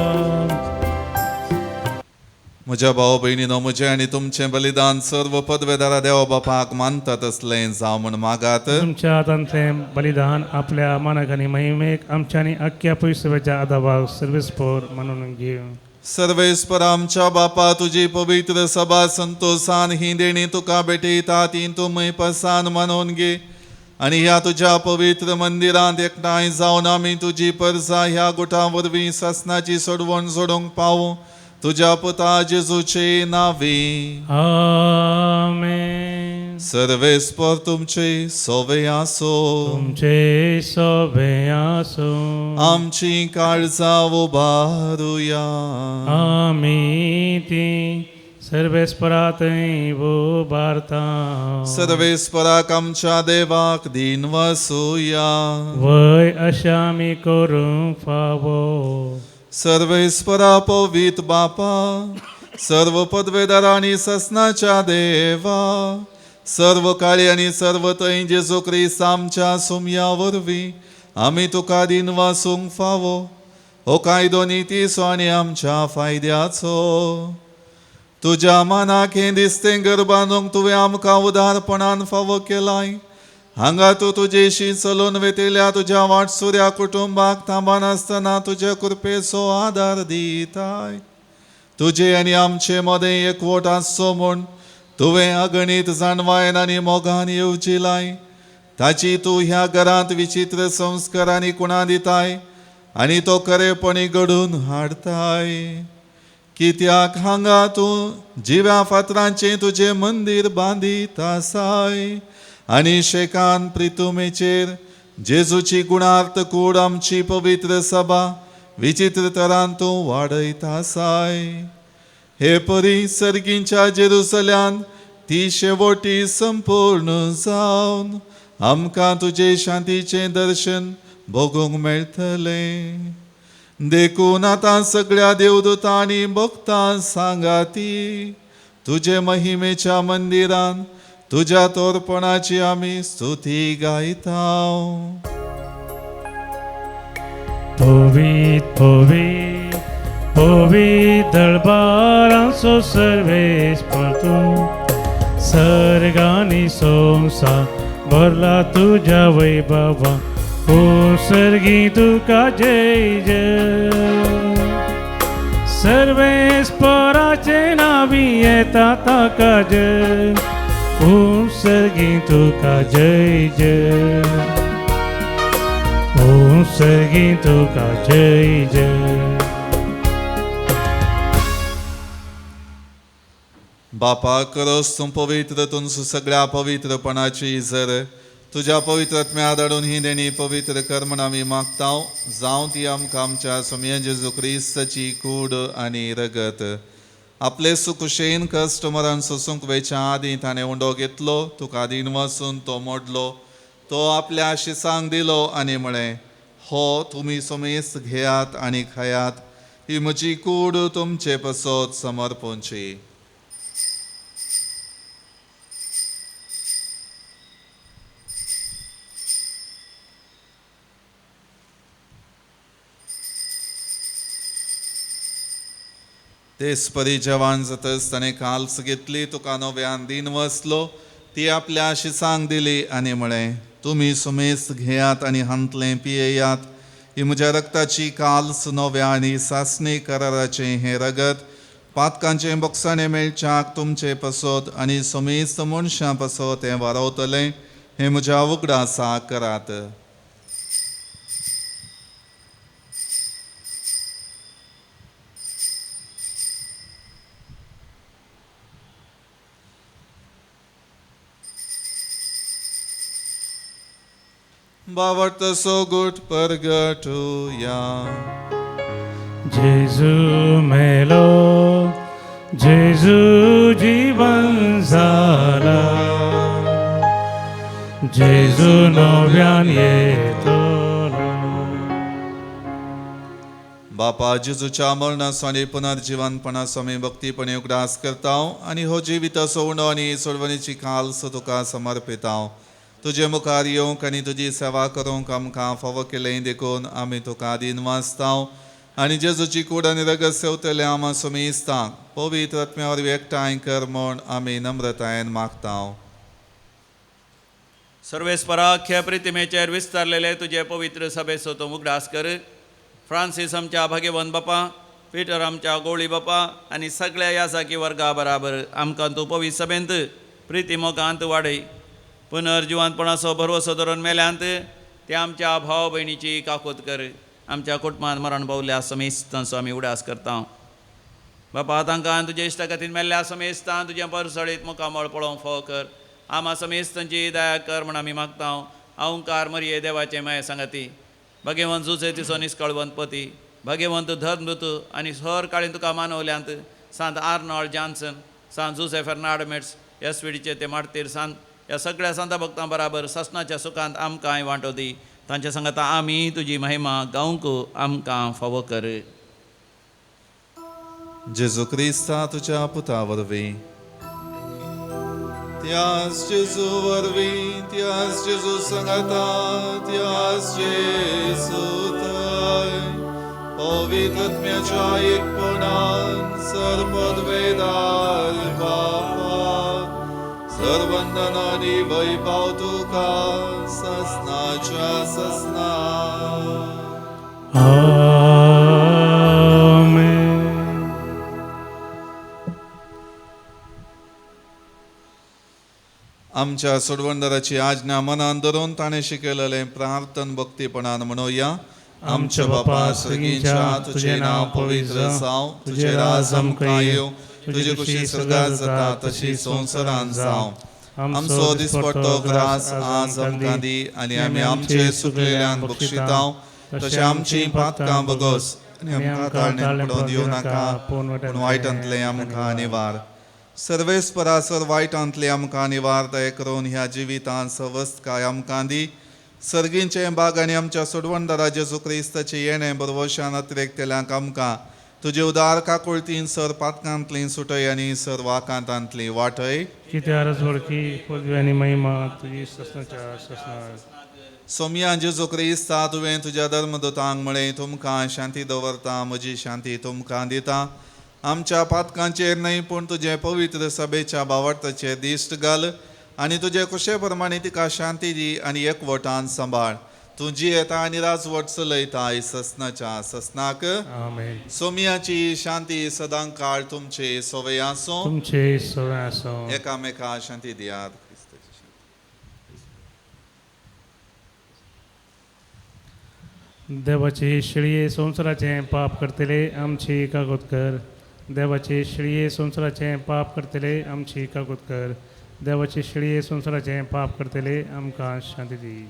म्हज्या भाव भयणीनो, म्हजें आनी तुमचें बलिदान सर्व पदवेदारा देवा बापाक मानता तसलें जावं म्हूण मागात. तुमच्या हातांतलें बलिदान आपल्या मानाक आनी महिमेक आमच्या आनी अख्ख्या पयसुव्याच्या आदाबाक सर्वेस्पोर म्हणून घेवं. सर्वेस्पर आमच्या बापा, तुजी पवित्र सभा संतोषान ही देणी तुका भेटयता ती तुमी पसान मानून घे आनी ह्या तुज्या पवित्र मंदिरांत एकठांय जावन आमी तुजी परसा ह्या गुटा वरवीं सासनाची सोडवण सोडूंक पावूं. तुझ्या पुता जेजूचे नावी। आमेन। सर्वेस्पर तुमचे सोवे आसो। तुमचे सोवे आसो। आमची काळजां उबारुया। आमी ती सर्वेस्परातय उबारता। सर्वेस्पराक आमच्या देवाक दिन वसुया। वय अशें आमी करूंक फावो। सर्वेस्परा पवित्र बापा, सर्व पदवेदार आनी ससनाच्या देवा, सर्व काळी आनी सर्व थंय जेजू क्रिस्त आमच्या सुमया वरवीं आमी तुका दिन वासूंक फावो। हो कायदो नितीचो आनी आमच्या फायद्याचो। तुज्या मनाक हें दिसतें घर बांदूंक तुवें आमकां उदारपणान फावो केलाय। हांगा तूं तुजेशी चलून वेतेल्या तुज्या वाटसुऱ्या कुटुंबाक थांबनासतना तुज्या कृपेचो आदार दिताय। तुजे आनी आमचे मदें एकवट आसचो म्हूण तुवें अगणीत जाणवायन आनी मोगान येवजिलाय। ताची तूं ह्या घरांत विचित्र संस्कार आनी कुणां दिताय आनी तो खरेपणी घडून हाडताय। कित्याक हांगा तूं जिव्या फातरांचें तुजें मंदीर बांदीत आसाय आनी शेकान प्रितुमेचेर जेजूची गुणार्थ कूड आमची पवित्र सभा विचित्र तरान तूं वाडयत आसाय। हे परी सर्गींच्या जेरुसल्यान ती शेवटी संपूर्ण जावन आमकां तुजे शांतीचें दर्शन भोगूंक मेळटलें। देखून आतां सगळ्या देवदूतांनी भक्तां सांगाती तुजे महिमेच्या मंदिरान तुज्या तोरपणाची आमी स्तुती गायता। पवित्र पवित्र पवित्र दरबारांचो सर्वेस्पर तूं, सर्गांनी संवसार भरला तुज्या वैभवा, ओ सर्गी तुका जय जय। सर्वेस्पराचे नावी येता ताका जय, ओ सर्गी तुका जय जय, ओ सर्गी तुका जय जय। बापा करोस तूं पवित्र तूं सगळ्या पवित्रपणाची जर तुज्या पवित्र आत्म्या धाडून ही देणी पवित्र कर म्हण आमी मागता। जावं ती आमकां आमच्या स्वामी जेजू क्रिस्ताची कूड आनी रगत। आपले सुकुशेन कस्टमरान सोसूंक वेच्या आदीं ताणें उंडो घेतलो, तुका दीन वचून तो मोडलो, तो आपल्या शिसांक दिलो आनी म्हळें, हो तुमी समेस्त घेयात आनी खायात, ही म्हजी कूड तुमचे पसत समर्पणची। तेच परी जेवण जातच ताणें काल्स घेतली, तुका नव्यान दीन वसलो, ती आपल्या शिसांक दिली आनी म्हळें, तुमी सुमेस्त घेयात आनी हांतलें पियेयात, ही म्हज्या रक्ताची काल्स नव्या आनी सासणी कराराचें हें रगत पातकांचें बोगसाणें मेळच्याक तुमचे पसत आनी समेस्त मनशां पसत हें वारवतलें, हें म्हज्या उगडासाक करात। बावट सोगुट परगटुया। जेजू मेलो, जेजू जीवन जाला, जेजू नव्यान येतलो। बापा जेजूच्या मरणाचो आनी पुनर्जिवनपणाचो आमी भक्तीपणे उगडास करता आनी हो जिविताचो उणो आनी सोडवणीची काल्स तुका समर्पिता। तुजे मुखार येवंक आनी तुजी सेवा करूंक आमकां फावो केलें देखून आमी तुका दीन वाचता आनी जेजूची कूड आनी रगत सेवतले आमा सुमेस्तांक पवित्र आत्म्या वरवीं एकठांय कर म्हूण आमी नम्रतायेन मागता। सर्वेस्पराख्या प्रितिमेचेर विस्तारलेले तुजे पवित्र सभेचो तूं उगडास कर। फ्रांसीस आमच्या भाग्यवंत बापा, पिटर आमच्या गोळी बापा आनी सगळ्या याजाकी वर्गा बराबर आमकां तूं पवित्र सभेंत प्रिती मोगांत वाडय। पुनर्जिवंतपणाचो भरवसो धरून मेल्यांत ते आमच्या भाव भयणीची काकूत कर। आमच्या कुटुंबान मरण पावल्या समेस्तांचो आमी उगडास करता। बापा तांकां तुज्या इश्टागतीन मेल्ल्या समेस्तान तुज्या परसळीत मुखामळ पळोवंक फावो कर. आमा समेस्तांची दया कर म्हण आमी मागता. अहंकार मरिये देवाचें माये सांगाती, भाग्यवंत जुझे तिचो निस्कळवंत पती, भाग्यवंत धर्मदूत आनी सर काळीन तुका मानवल्यांत सांत आर्नॉल्ड जॉन्सन, सांत जुझे फेर्नाड मेट्स, एस विडीचे ते मार्तीर सांत, ह्या सगळ्या सांता भक्तां बराबर ससनाच्या सुखांत आमकांय वांटो दी. तांच्या सांगाता आमी तुजी महिमा गावंक आमकां फावो कर. जेजू क्रिस्ता तुज्या पुता वरवीं, त्याच जेजू वरवीं, त्याच जेजू सांगाता, त्याच जेजू थंय पवित्र आत्म्याच्या एकपणान सर्वपदवेदार बापा सर्वंदन आनी वैभव तुका ससनाच्या ससना. आमेन. आमच्या सोडवणदाराची आज्ञा मनान धरून ताणें शिकयलेलें प्रार्थन भक्तीपणान म्हणोया. आमच्या बापा सर्गींच्या, तुजें नांव पवित्र जावं, तुजें राज आमकां येवं, तुजी खुशी स्वर्गात जाता तशी संवसारांत जावं. आमचो दिसपट्टो ग्रास आज आमकां दी आनी आमी आमचे सुकलेल्यांक बक्षितांव तशें आमची पातकां बगस आनी आमकां ताळणेंत पडोवन दिवं नाका, पूण वायटांतलें आमकां निवार. सर्वेस्परा सर वायटांतलें आमकां निवार. दया करून ह्या जिवितांत सवस्तकाय आमकां दी. सर्गींचें बाग आनी आमच्या सोडवणदारा जेजू क्रिस्ताचें येणें बरवशान अतिरेकतेल्यांक आमकां तुजे उदार काकुळतीन सर पातकांतली सुटय आनी सर वाकांतांतली वाटय. कित्यार वळखी पदवी आनी महिमा तुजी ससनाच्या ससना. सोमया जेजू क्रिस्ता, तुवें तुज्या धर्मदूतांक म्हळें, तुमकां शांती दवरता, म्हजी शांती तुमकां दिता. आमच्या पातकांचेर न्हय पूण तुजे पवित्र सभेच्या भावार्थाचेर दिश्ट घाल आनी तुजे कुशे प्रमाणे तिका शांती दी आनी एकवटान सांबाळ. तूं जियेता आनी राजवट चलयता ससनाच्या ससनाक. आमेन. सोमियाची शांती सदां काळ तुमचे सवय आसूं. तुमचे सवय आसूं. एकामेका शांती दियात. देवाचे शेळये संवसाराचें पाप करतले आमची कागद कर. देवाचे शेळये संवसाराचें पाप करतले आमची कागद कर. देवाचे शेळये संवसाराचें पाप करतले आमकां शांती दी.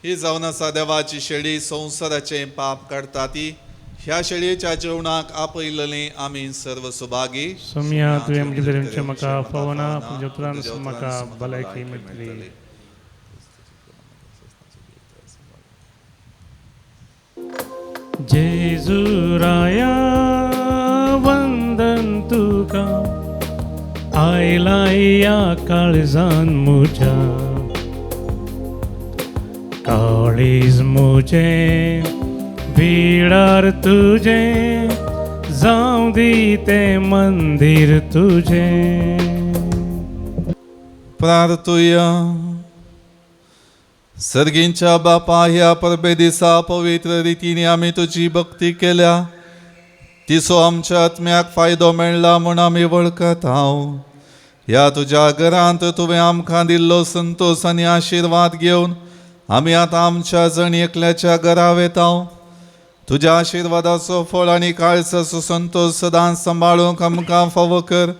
ही जावन आसा देवाची शेळी, संवसाराचें पाप काडटा ती. ह्या शेळयेच्या जेवणाक आपयलेली आमी सर्व सुभागी. सोमया तुवें म्हजे धर्मचें म्हाका फावना, पूण उपरांत म्हाका भलायकी मेळटली. जेजू राया वंदन तुका, आयला ह्या काळजान म्हज्या. काळीज म्हजें बिडार तुजें, जावं दी तें मंदीर तुजें. प्रार्थुया. सर्गींच्या बापा, ह्या परबे दिसा पवित्र रितीने आमी तुजी भक्ती केल्या, तिचो आमच्या आत्म्याक फायदो मेळ्ळा म्हूण आमी वळखत हांव. ह्या तुज्या घरांत तुवें आमकां दिल्लो संतोश आनी आशिर्वाद घेवन आमी आतां आमच्या जण एकल्याच्या घरा वेता. तुज्या आशिर्वादाचो फळ आनी काळजाचो संतोश सदांच सांबाळूंक आमकां फावो कर.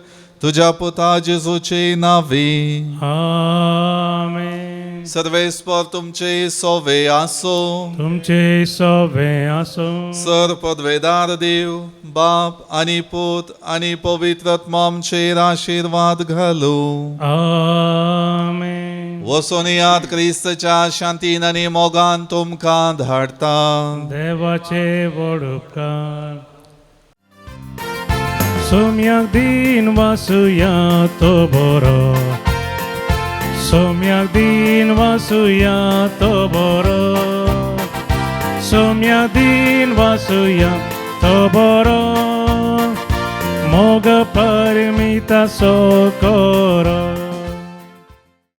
तुज्या पुता जेजूचे नांवी. आमेन. सर्वेस्पर तुमचे सोवे आसो. तुमचे सोवे आसो. सर पदवेदार देव बाप आनी पूत आनी पवित्र आत्मा आमचेर आशिर्वाद घालू. आमेन. वसोन याद क्रिस्तच्या शांतीन आनी मोगान तुमकां धाडटा. देवाचे व्हड उपकार. सोम्याक दीन वासुया तो बरो, सोम्याक दीन वासुया तो बरो, सोम्याक दीन वासुया तो बरो, मोग परमिता सो करो.